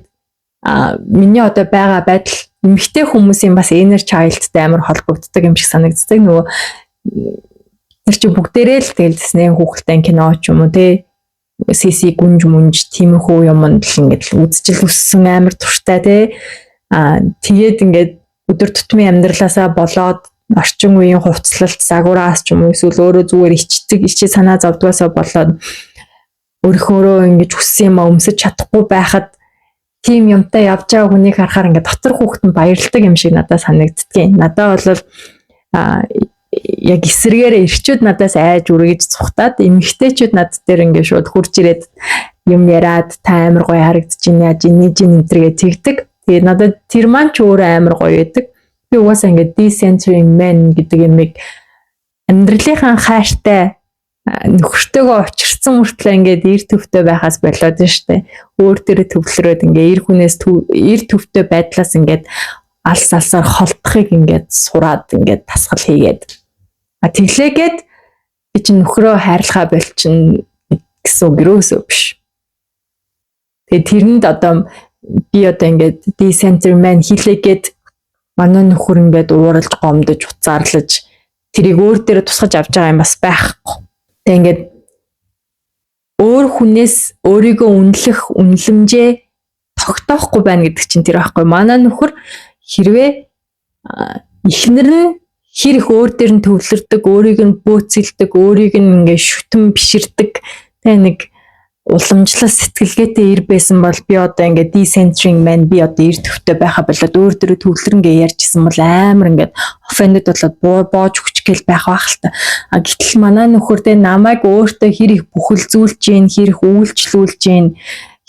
миний одоо байгаа байдал эмэгтэй хүмүүсийн бас inner child-тай амар холбогддог юм шиг санагддаг. Нөгөө тэр чинь бүгдээрээ л тэгэл Disney хүүхэлдэйн кино ч юм уу те CC гүнж мүнж тиймэрхүү юмд л ингээд л үзчихэл өссөн амар туртай те. Тэгээд ингээд өдөр тутмын амьдралаасаа болоод орчин үеийн хувцлалт загвараас ч юм уу эсвэл өөрөө зүгээр ичдэг ичээ санаа зовдгоосоо болоод өөрийнхөөрөө ингэж хүссэн юм а өмсөж чадахгүй байхад тийм юмтай явж байгаа хүнийг харахаар ингээд дотор хүүхэд нь баярлдаг юм шиг надад санагддгийн. Надад бол яг эсрэгээрээ эрчүүд надаас айж үргэж цухтаад эмэгтэйчүүд над дээр ингээд шууд хурж ирээд юм яриад та амар гоё харагдаж байна, яаж энэ жин энтергээ тэгдэг. Тэгээд надад тэр маань ч өөрөө амар гоё байдаг. Би угаасаа ингээд decentering man гэдэг юмыг амьдралынхаа хайртай нөхөртөөгөө учирсан мөртлөө ингээд эр төвтэй байхаас болоод нь штэ. Өөр дээрээ төвлөрөөд ингээ эр хүнээс эр төвтэй байдлаас ингээд алс алсаар холдохыг ингээд сураад ингээд дасгал хийгээд. А тэглээгээд би чинь нөхрөө хайрлахаа болчин гэсэн үг ерөөсөө биш. Тэгээ тэрэнд одоо би одоо ингээд decenter man хийлээгээд манай нөхөр ингээд ууралж, гомдож, уцаарлаж тэрийг өөр дээрээ тусгаж авч байгаа юм бас байхгүй. Тэгээ ингээд өөр хүнээс өөрийгөө үнэлэх үнэлэмжээ тогтоохгүй байна гэдэг чинь тэр байхгүй. Манай нөхөр хэрвээ эхнэр нь хэр их өөр дээр нь төвлөрдөг, өөрийг нь бөөцөлдөг, өөрийг нь ингээд шүтэн биширдэг тэг нэг уламжлал сэтгэлгээтэй эр байсан бол би одоо ингээд decentering man, би одоо эр төвтэй байха болоод өөр дөрөө төвлөрнгээ ярьжсэн бол амар ингээд offended болоод боож өгч гээл байх байх л та. А гэтэл манай нөхөр тэ намайг өөртөө хэр их бүхэлзүүлж гин, хэр их үйлчлүүлж гин,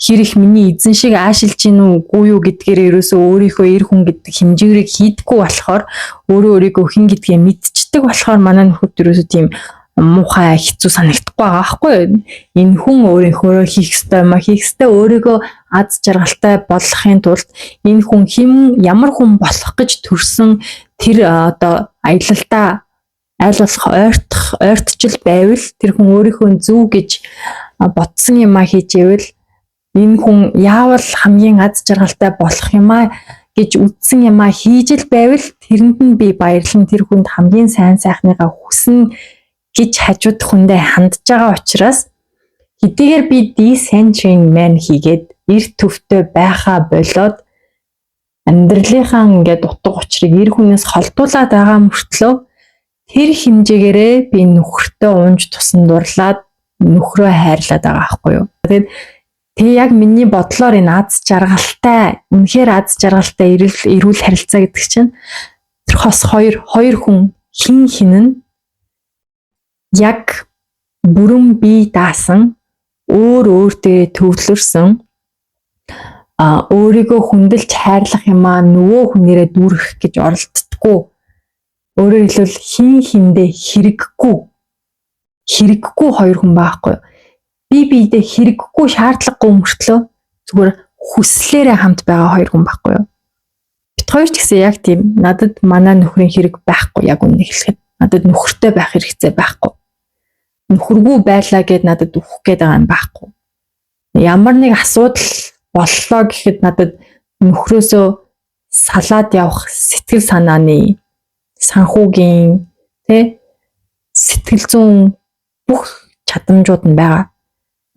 хэр их миний эзэн шиг аашилж гин үү үгүй юу гэдгээр ерөөсөө өөрийнхөө эр хүн гэдэг хэмжүүрийг хийдэггүй болохоор, өөрөө өөрийгөө хэн гэдгээ мэдчихдэг болохоор манай нөхөрт ерөөсөө тийм муухай хэцүү санагдахгүй байгаа байхгүй юу? Энэ хүн өөрийнхөө хийх ёстой юм а хийх ёстой, өөрийгөө аз жаргалтай болгохын тулд энэ хүн хэн ямар хүн болох гэж төрсөн тэр одоо аялалдаа аль болох ойртох ойртчил байвал, тэр хүн өөрийнхөө зөв гэж бодсон юм а хийж ивэл, энэ хүн яавал хамгийн аз жаргалтай болох юм а гэж үзсэн юм а хийж л байвал тэрэнд нь би баярлан тэр хүнд хамгийн сайн сайхныгаа хүснэ гэж хажууд хүндээ хандж байгаа учраас хэдийгээр би decentering man хийгээд эр төвтэй байхаа болоод амьдралынхаа ингээд утга учирыг эр хүнээс холдуулаад байгаа мөртлөө Тэр хэмжээгээрээ би нөхөртөө унж тусан дурлаад нөхрөө хайрлаад байгаа байхгүй юу. Тэгээд тэгээ яг миний бодлоор энэ аз жаргалтай, үнэхээр аз жаргалтай эрүүл харилцаа гэдэг чинь тэр хос хоёр хүн хин хин нь яг бүрэн бие даасан, өөр өөртөө төвлөрсөн, өөрийгөө хүндэлж хайрлах юмаа нөгөө хүнээрээ дүүргэх гэж оролддоггүй. Өөрөөр хэлбэл хин хиндээ хэрэггүй хоёр хүн байхгүй. Би биедээ хэрэггүй, шаардлагагүй мөртлөө зүгээр хүслээрээ хамт байгаа хоёр хүн байхгүй юу? Бит хоёр ч гэсэн яг тийм, надад манай нөхрийн хэрэг байхгүй, яг үнэ хэлэхэд. Надад нөхөртэй байх хэрэгцээ байхгүй. Нөхөргүй байлаа гэд надад үхэх гээд байгаа юм байхгүй. Ямар нэг асуудал боллоо гэхэд надад нөхрөөсөө салаад явах сэтгэл санааны, санхүүгийн, тэ, сэтгэл зүйн бүх чадамжууд нь байгаа.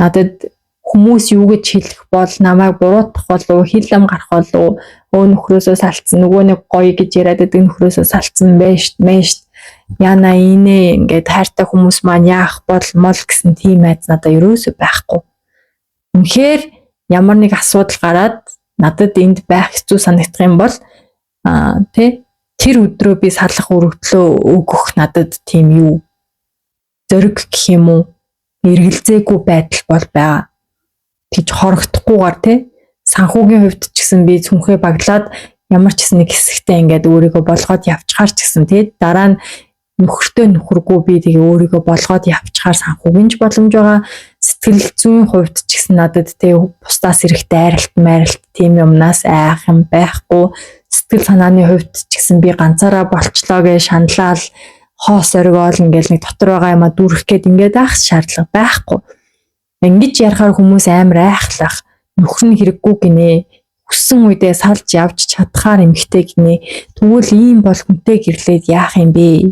Надад хүмүүс юу гэж хэлэх бол, намайг буруутгах болов, хэл ам гарах болов, өө нөхрөөсөө салцсан, нөгөө нэг гоё гэж яриад байдаг нөхрөөсөө салцсан байж мэш яна инэ ингээд хайртай хүмүүс маань яах бол мол гэсэн тийм айц надад ерөөсөө байхгүй. Үнэхээр ямар нэг асуудал гараад надад энд байх хэцүү санагдах юм бол тэ, тэр өдрөө би салах өргөдлөө өгөх надад тийм юу зориг гэх юм уу, эргэлзээгүй байдал бол байгаа. Тэгж хорогдохгүйгээр, тэ, санхүүгийн хувьд ч гэсэн би цүнхээ баглаад ямар ч гэсэн нэг хэсэгтээ ингээд өөрийгөө болгоод явчихаар ч гэсэн, тэ, дараа нь нөхөртөө нөхөргүй би тэгээ өөрийгөө болгоод явчихаар санхүүгийн ч боломж байгаа. Сэтгэл зүйн хувьд ч гэсэн надад, тэ, бусдаас ирэх дайралт майралт тийм юмнаас айх юм байхгүй. Сэтгэл санааны хувьд ч гэсэн би ганцаараа болчлоо гэж шаналал хоос оргиол ингээл нэг дотор байгаа юма дүүрэх гээд ингээд аах шаардлага байхгүй. Ингэж ярахаар хүмүүс амар айхлах, нөхөр нь хэрэггүй гинэ, хүссэн үедээ салж явж чадхаар эмхтэй гинэ. Тэгвэл ийм бол хүнтэй гэрлээд яах юм бэ?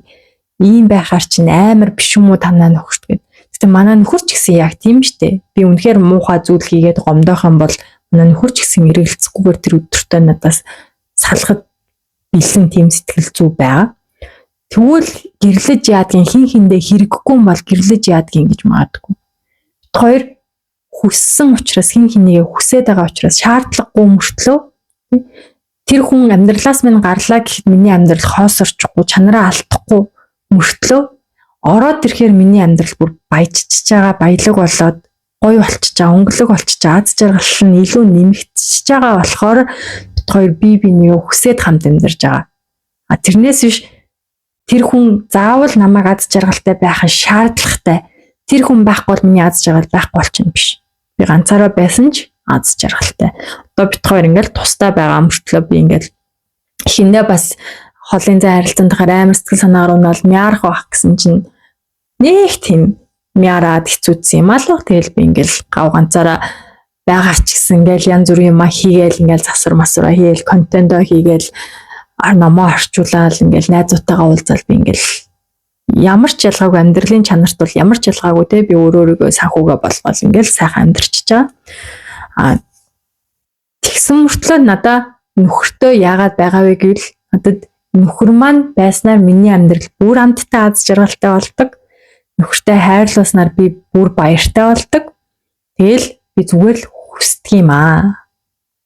Ийм байхаар чинь амар биш юм уу танаа нөхөрт гэд. Гэтэ манай нөхөр ч гэсэн яг тийм штэ. Би үнэхээр муухай зүйл хийгээд гомдоох юм бол манай нөхөр ч гэсэн эргэлзэхгүйгээр тэр өдөртөө надаас салахад бэлэн тийм сэтгэл зүй байгаа. Тэгвэл гэрлэж яадгийн, хин хиндээ хэрэггүй юм бол гэрлэж яадгийн гэж магадгүй. Бит хоёр хүссэн учраас, хин хинийгээ хүсээд байгаа учраас, шаардлагагүй мөртлөө тэр хүн амьдралаас минь гарлаа гэхэд миний амьдрал хоосорчихгүй, чанараа алдахгүй мөртлөө ороод ирэхээр миний амьдрал бүр баяжчихж байгаа, баялаг болоод гоё болчихж байгаа, өнгөлөг болчихж байгаа, аз жаргал нь илүү нэмэгдчихэж байгаа болохоор бит хоёр бие биенийгээ хүсээд хамт амьдарч байгаа. А тэрнээс биш тэр хүн заавал намайг аз жаргалтай байх нь шаардлагатай. Тэр хүн байхгүй бол миний аз жаргал байхгүй болчихно биш. Би ганцаараа байсан ч аз жаргалтай. Одоо бит хоёр ингээл тустай байгаа мөртлөө би ингээл хинээ бас холын зай харилцаанд хахаар амар сэтгэл санаагаар унаал мяарах байх гэсэн чинь нэг тийм мяарад хэцүүдсэн юм аа л. Тэгэл би ингээл гав ганцаараа байгаа ч гэсэн ингээл янз бүрийн юм хийгээл, ингээл засвар масвараа хийгээл, контентоо хийгээл, номоо орчуулаад, ингээл найзуудтайгаа уулзаал, би ингээл ямар ч ялгаагүй, амьдралын чанарт бол ямар ч ялгаагүй, те, би өөр өөрийгөө санхүүгээ болгоол ингээл сайхан амьдарчиж байгаа. А тэгсэн мөртлөө надаа нөхөртөө яагаад байгаа вэ гэвэл надад нөхөр маань байснаар миний амьдрал бүр амттай, аз жаргалтай болдог. Нөхөртэй хайрлуулснаар би бүр баяртай болдог. Тэгэл би зүгээр л хүсдэг юм аа.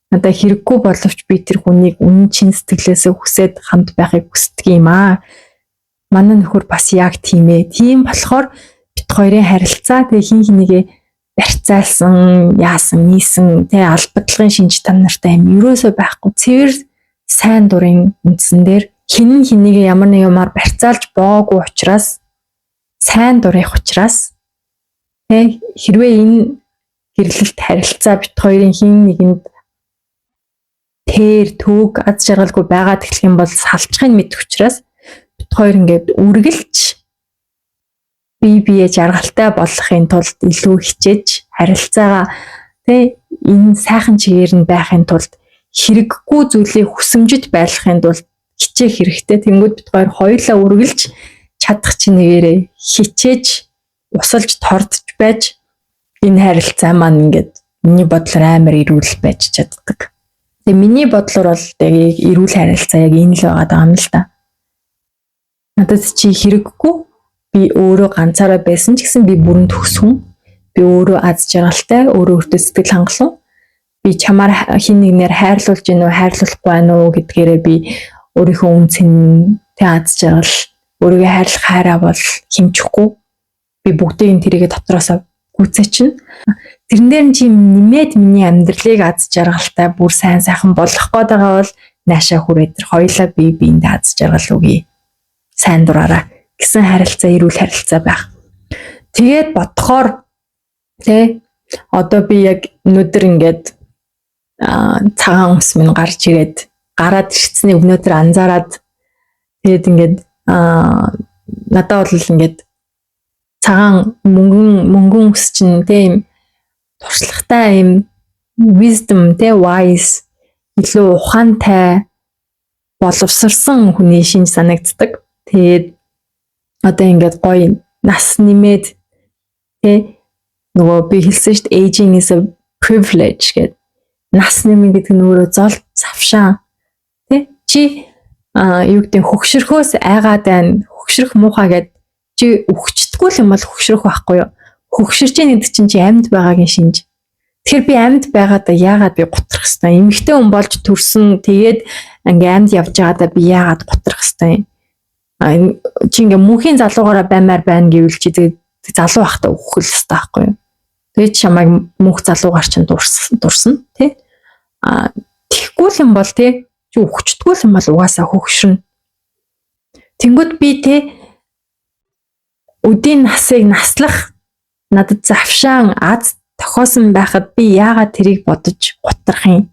Надад хэрэггүй боловч би тэр хүнийг үнэн чин сэтгэлээсээ хүсээд хамт байхыг хүсдэг юм аа. Манай нөхөр бас яг тийм ээ. Тийм болохоор бит хоёрын харилцаа тэгээ хин хинийгээ барьцаалсан, яасан, нийсэн, тэ, албадлагын шинж та нартай юм ерөөсөө байхгүй. Цэвэр сайн дурын үндсэн дээр хин хинийгээ ямар нэг юмар барьцаалж боогүй учраас, сайн дурынх учраас, тэ, хэрвээ энэ гэрлэлт харилцаа бит хоёрын хин нэгэнд тэр төвөг аз жаргалгүй байгаад эхлэх юм бол салчихыг мэдэх учраас бит хоёр ингээд үргэлж бие бие жаргалтай болохын тулд илүү хичээж, харилцаагаа, тэ, энэ сайхан чигээр нь байхын тулд, хэрэггүй зүйлийг хүсэмжит байлгахын тулд хичээх хэрэгтэй. Тэнгүүд бит хоёр хоёулаа үргэлж чадах чинээрээ хичээж, усалж тордож байж энэ харилцаа маань ингээд миний бодлоор амар эрүүл байж чаддаг. Тэгээ миний бодлоор бол тэгээ эрүүл харилцаа яг энэ л байгаа юм л та. Надад чи хэрэггүй. Би өөрөө ганцаараа байсан ч гэсэн би бүрэн төгс хүн. Би өөрөө аз жаргалтай, өөрөө өөртөө сэтгэл хангалуун. Би чамаар хэн нэгнээр хайрлуулж гин үү, хайрлуулахгүй байна уу гэдгээрээ би өөрийнхөө үнэ цэнтэй аз жаргал, өөрийгөө хайрлах хайраа бол хэмжихгүй. Би бүгдийг нь тэрийгэ дотроосоо гүйцээчин. Тэрэн дээр нь чи нэмээд миний амьдралыг аз жаргалтай, бүр сайн сайхан болгох гээд байгаа бол наашаа хүрээ, тэр хоёулаа бие биендээ аз жаргал өгье. Сайн дураараа гэсэн харилцаа, эрүүл харилцаа байх. Тэгээд бодохоор, тэ, одоо би яг өнөөдөр ингээд цагаан ус минь гарч ирээд, гараад ирсний өнөөдөр анзаараад, тэгээд ингээд надад бол ингээд цагаан мөнгөн мөнгөн ус чинь тийм туршлагатай юм, wisdom, тэ, wise, илүү ухаантай, боловсрсан хүний шинж санагддаг. Тэгээд одоо ингээд гоё нас нэмээд, тэ, нөгөө би хэлсэн шүү дээ, aging is a privilege гэдэг. Нас нэмэн гэдэг нь өөрөө зол завшаан. Тэ, чи юу гэдэг, хөгшрөхөөс айгаад байна. Хөгшрөх муухай гэд, чи үхчихдэггүй юм бол хөгшрөх байхгүй юу? Хөгшөрч ийн гэдэг чинь чи амьд байгаагийн шинж. Тэгэхээр би амьд байгаадаа яагаад би гутрах хэвтэй юм? Эмэгтэй хүн болж төрсөн, тэгээд ингээ амьд явж байгаадаа би яагаад гутрах хэвтэй юм? Чи ингээ мөнхийн залуугаараа баймаар байна гэвэл чи тэгээд залуу байхдаа үхэх л хэвтэй байхгүй юу? Тэгээд чамайг мөнх залуугаар чинь дурсна, тий? А тэгэхгүй л юм бол, тий, чи үхчихдэггүй юм бол угаасаа хөгшрөнө. Тэнгүүд би, тий, өдийн насыг наслах надад завшаан аз тохиосон байхад би яагаад тэрийг бодож гутрах юм?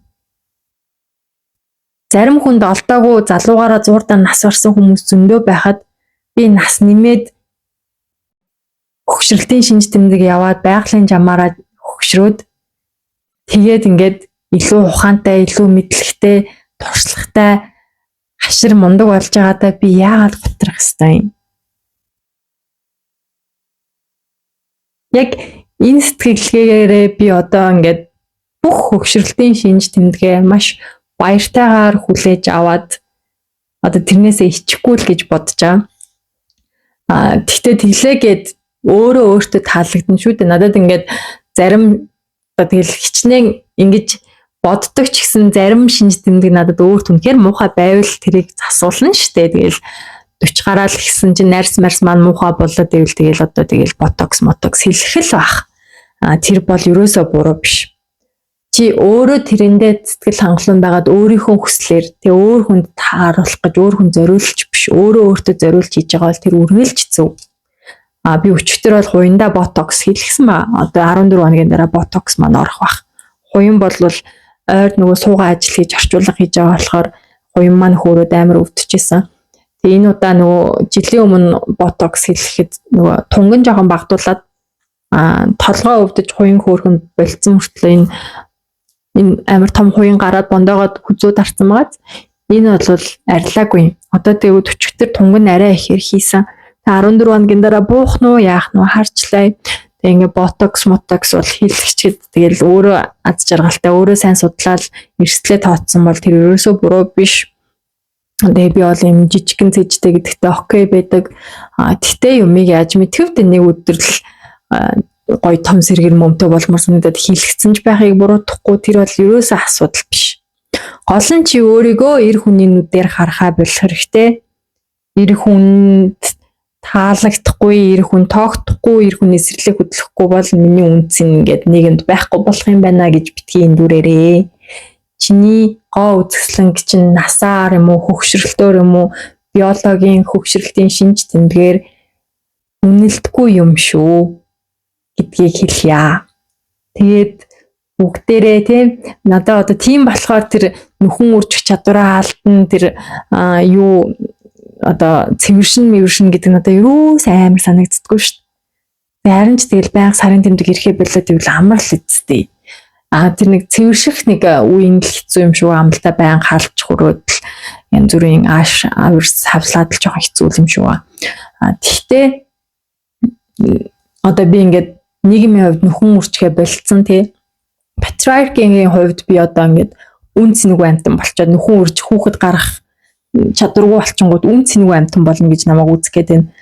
Зарим хүнд олдоогүй залуугаараа зуурдаа нас барсан хүмүүс зөндөө байхад би нас нэмээд, хөгшрөлтийн шинж тэмдэг яваад, байгалийн жамаараа хөгшрөөд, тэгээд ингээд илүү ухаантай, илүү мэдлэгтэй, туршлагатай, хашир мундаг болж байгаадаа би яагаад гутрах ёстой юм? Яг энэ сэтгэлгээгээрээ би одоо ингээд бүх хөгшрөлтийн шинж тэмдгээ маш баяртайгаар хүлээж аваад, одоо тэрнээсээ ичихгүй л гэж бодож байгаа. А тэгтээ тэглээгээд өөрөө өөртөө таалагдана шүү дээ. Надад ингээд зарим одоо тэгэл хичнээн ингэж боддог ч гэсэн зарим шинж тэмдэг надад өөрт үнэхээр муухай байвал тэрийг засуулна шүү дээ. Тэгэл 40 гараал гисэн чинь нарс марс маань муухай болоод ивэл тэгэл одоо тэгэл ботокс мотокс хэлэх л бах. А тэр бол ерөөсөө буруу биш. Чи өөрөө тэрэндээ сэтгэл хангалуун байгаад, өөрийнхөө хүслээр, тэг өөр хүнд тааруулах гэж, өөр хүн зориулж биш, өөрөө өөртөө зориулж хийж байгаа бол тэр үргэлж зөв. А би өчигдөр бол хуянда ботокс хийлгэсэн ба. Одоо 14 хоногийн дараа ботокс маань орох бах. Хуян бол ойр нөгөө суугаа ажил хийж, орчуулга хийж байгаа болохоор хуян маань хөөрөөд амар өвдөжсэн. Тэгээ энэ удаа нөгөө жилийн өмнө ботокс хийлгэхэд нөгөө тунган жоохон багтуулаад, толгой өвдөж, хуян хөөрхөн болцсон мөртлөө энэ амар том хуян гараад бондоогоод хүзүү дарцсан байгаа. Энэ бол арилаагүй. Одоо тэгвэл өчигдөр тунг нь арай ихээр хийсэн. 14 хоногийн дараа буух нь уу, яах нь уу, харчлаа. Тэгээ ингээ ботокс мотокс бол хийлгэчихэд тэгэл өөрөө аз жаргалтай, өөрөө сайн судлаад эрсдлээ тооцсон бол тэр ерөөсөө буруу биш. Тэгээ би бол юм жижигхэн цэжтэй гэдэгтээ okay байдаг. А тэгтээ юмыг яаж мэдхэвд нэг өдөр л гоё том сэргэр мөмтэй болмоор санагдаад хийлгэсэн ч байхыг буруутгахгүй, тэр бол ерөөсөө асуудал биш. Гол нь чи өөрийгөө эр хүний нүдээр харахаа болох хэрэгтэй. Эр хүнд таалагдахгүй, эр хүн тоогдохгүй, эр хүн эсрэглэх хөдлөхгүй бол миний үнц ингээд нийгэмд байхгүй болох юм байна гэж битгий эндүрээрээ. Чиний гоо үзэсгэлэнг чинь насаар юм уу, хөгшрөлтөөр юм уу, биологийн хөгшрөлтийн шинж тэмдгээр үнэлдэггүй юм шүү гэдгийг хэлье. Тэгээд бүгдээрээ, тийм, надад одоо тийм болохоор тэр нөхөн үржих чадвараа алдна, тэр юу, одоо цэвэршин мэвэршин гэдэг надад ерөөс амар санагддаггүй шүү дээ. Харин ч тэгэл байнга сарын тэмдэг ирэхээ болоод ивэл амар л үсттэй. А тэр нэг цэвэрших нэг үеийн л хэцүү юм шиг, амлалтаа байнга халж хөрөөд л янз бүрийн ааш авирс хавлаад л жоохон хэцүү юм шиг ба. А тэгтээ одоо би ингээд нийгмийн хувьд нөхөн үрчгээ болцсон, тий. Патриархийн хувьд би одоо ингээд үнц нэг амтан болчоод нөхөн үрж хүүхэд гарах Чадваргүй болчингууд үн цэнгүй амьтан болно гэж намайг үзэх гээд байна.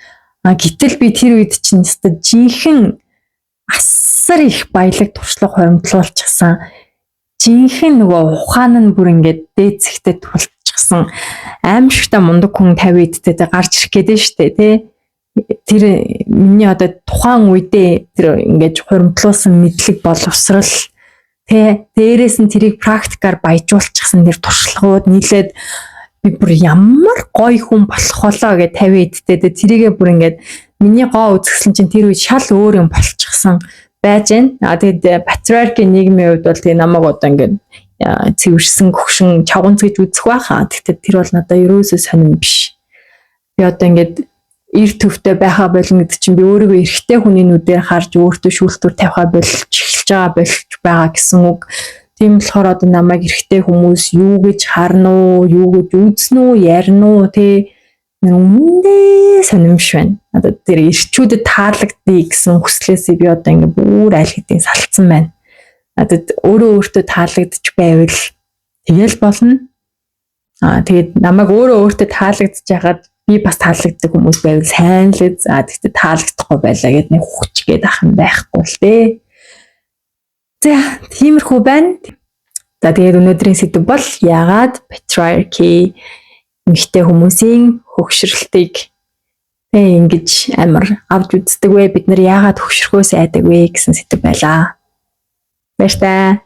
А гэтэл би тэр үед чинь ёстой жинхэнэ асар их баялаг туршлага хоримтлуулчихсан. Жинхэнэ нөгөө ухаан нь бүр ингээд дээд зэгтээ тулчихсан аимшигтай мундаг хүн 50 эдтэй гарч ирэх гээд нь штэ, тий. Тэр миний одоо тухайн үедээ тэр ингээд хуримтлуулсан мэдлэг, боловсрал, тэ, дээрээс нь тэрийг практикаар баяжуулчихсан тэр туршлагууд нийлээд би бүр ямар гоё хүн болох болоо гэж 50 эдтэй тэрийгээ бүр ингээд миний гоо үзэсгэлэн чинь тэр үед шал өөр юм болчихсон байж гэн. А тэгээд патриархийн нийгмийн хувьд бол тэгээ намайг одоо ингээд цэвэрсэн хөгшин чавганц гэж үзэх байхаа. Тэгтээ тэр бол надад ерөөсөө сонирн биш. Би одоо ингээд эр төвтэй байхаа болно гэдэг чинь би өөрийгөө эрэгтэй хүний нүдээр харж өөртөө шүүлтүүр тавихаа болж эхэлж байгаа болж байгаа гэсэн үг. Тийм болохоор одоо намайг эрэгтэй хүмүүс юу гэж харна уу, юу гэж үзнэ үү, ярина уу, тий, үнэндээ сонирмш байна. Одоо тэр эрчүүдэд таалагдъя гэсэн хүслээсээ би одоо ингээ бүр аль хэдийн салцсан байна. Надад өөрөө өөртөө таалагдчих байвал тэгэл болно. Аа, тэгээд намайг өөрөө өөртөө таалагдчих хахад би бас таалагддаг хүмүүс байвал сайн л. За, тэгтээ таалагдахгүй байлаа гэд нэг хүч гээд ах юм байхгүй л дээ. За, тиймэрхүү байна. За, тэгээд өнөөдрийн сэдэв бол яагаад patriarchy эмэгтэй хүмүүсийн хөгшрөлтийг тэг ингэж амар авч үздэг вэ? Бид нар яагаад хөгшрөхөөс айдаг вэ гэсэн сэдэв байлаа. Баяртай.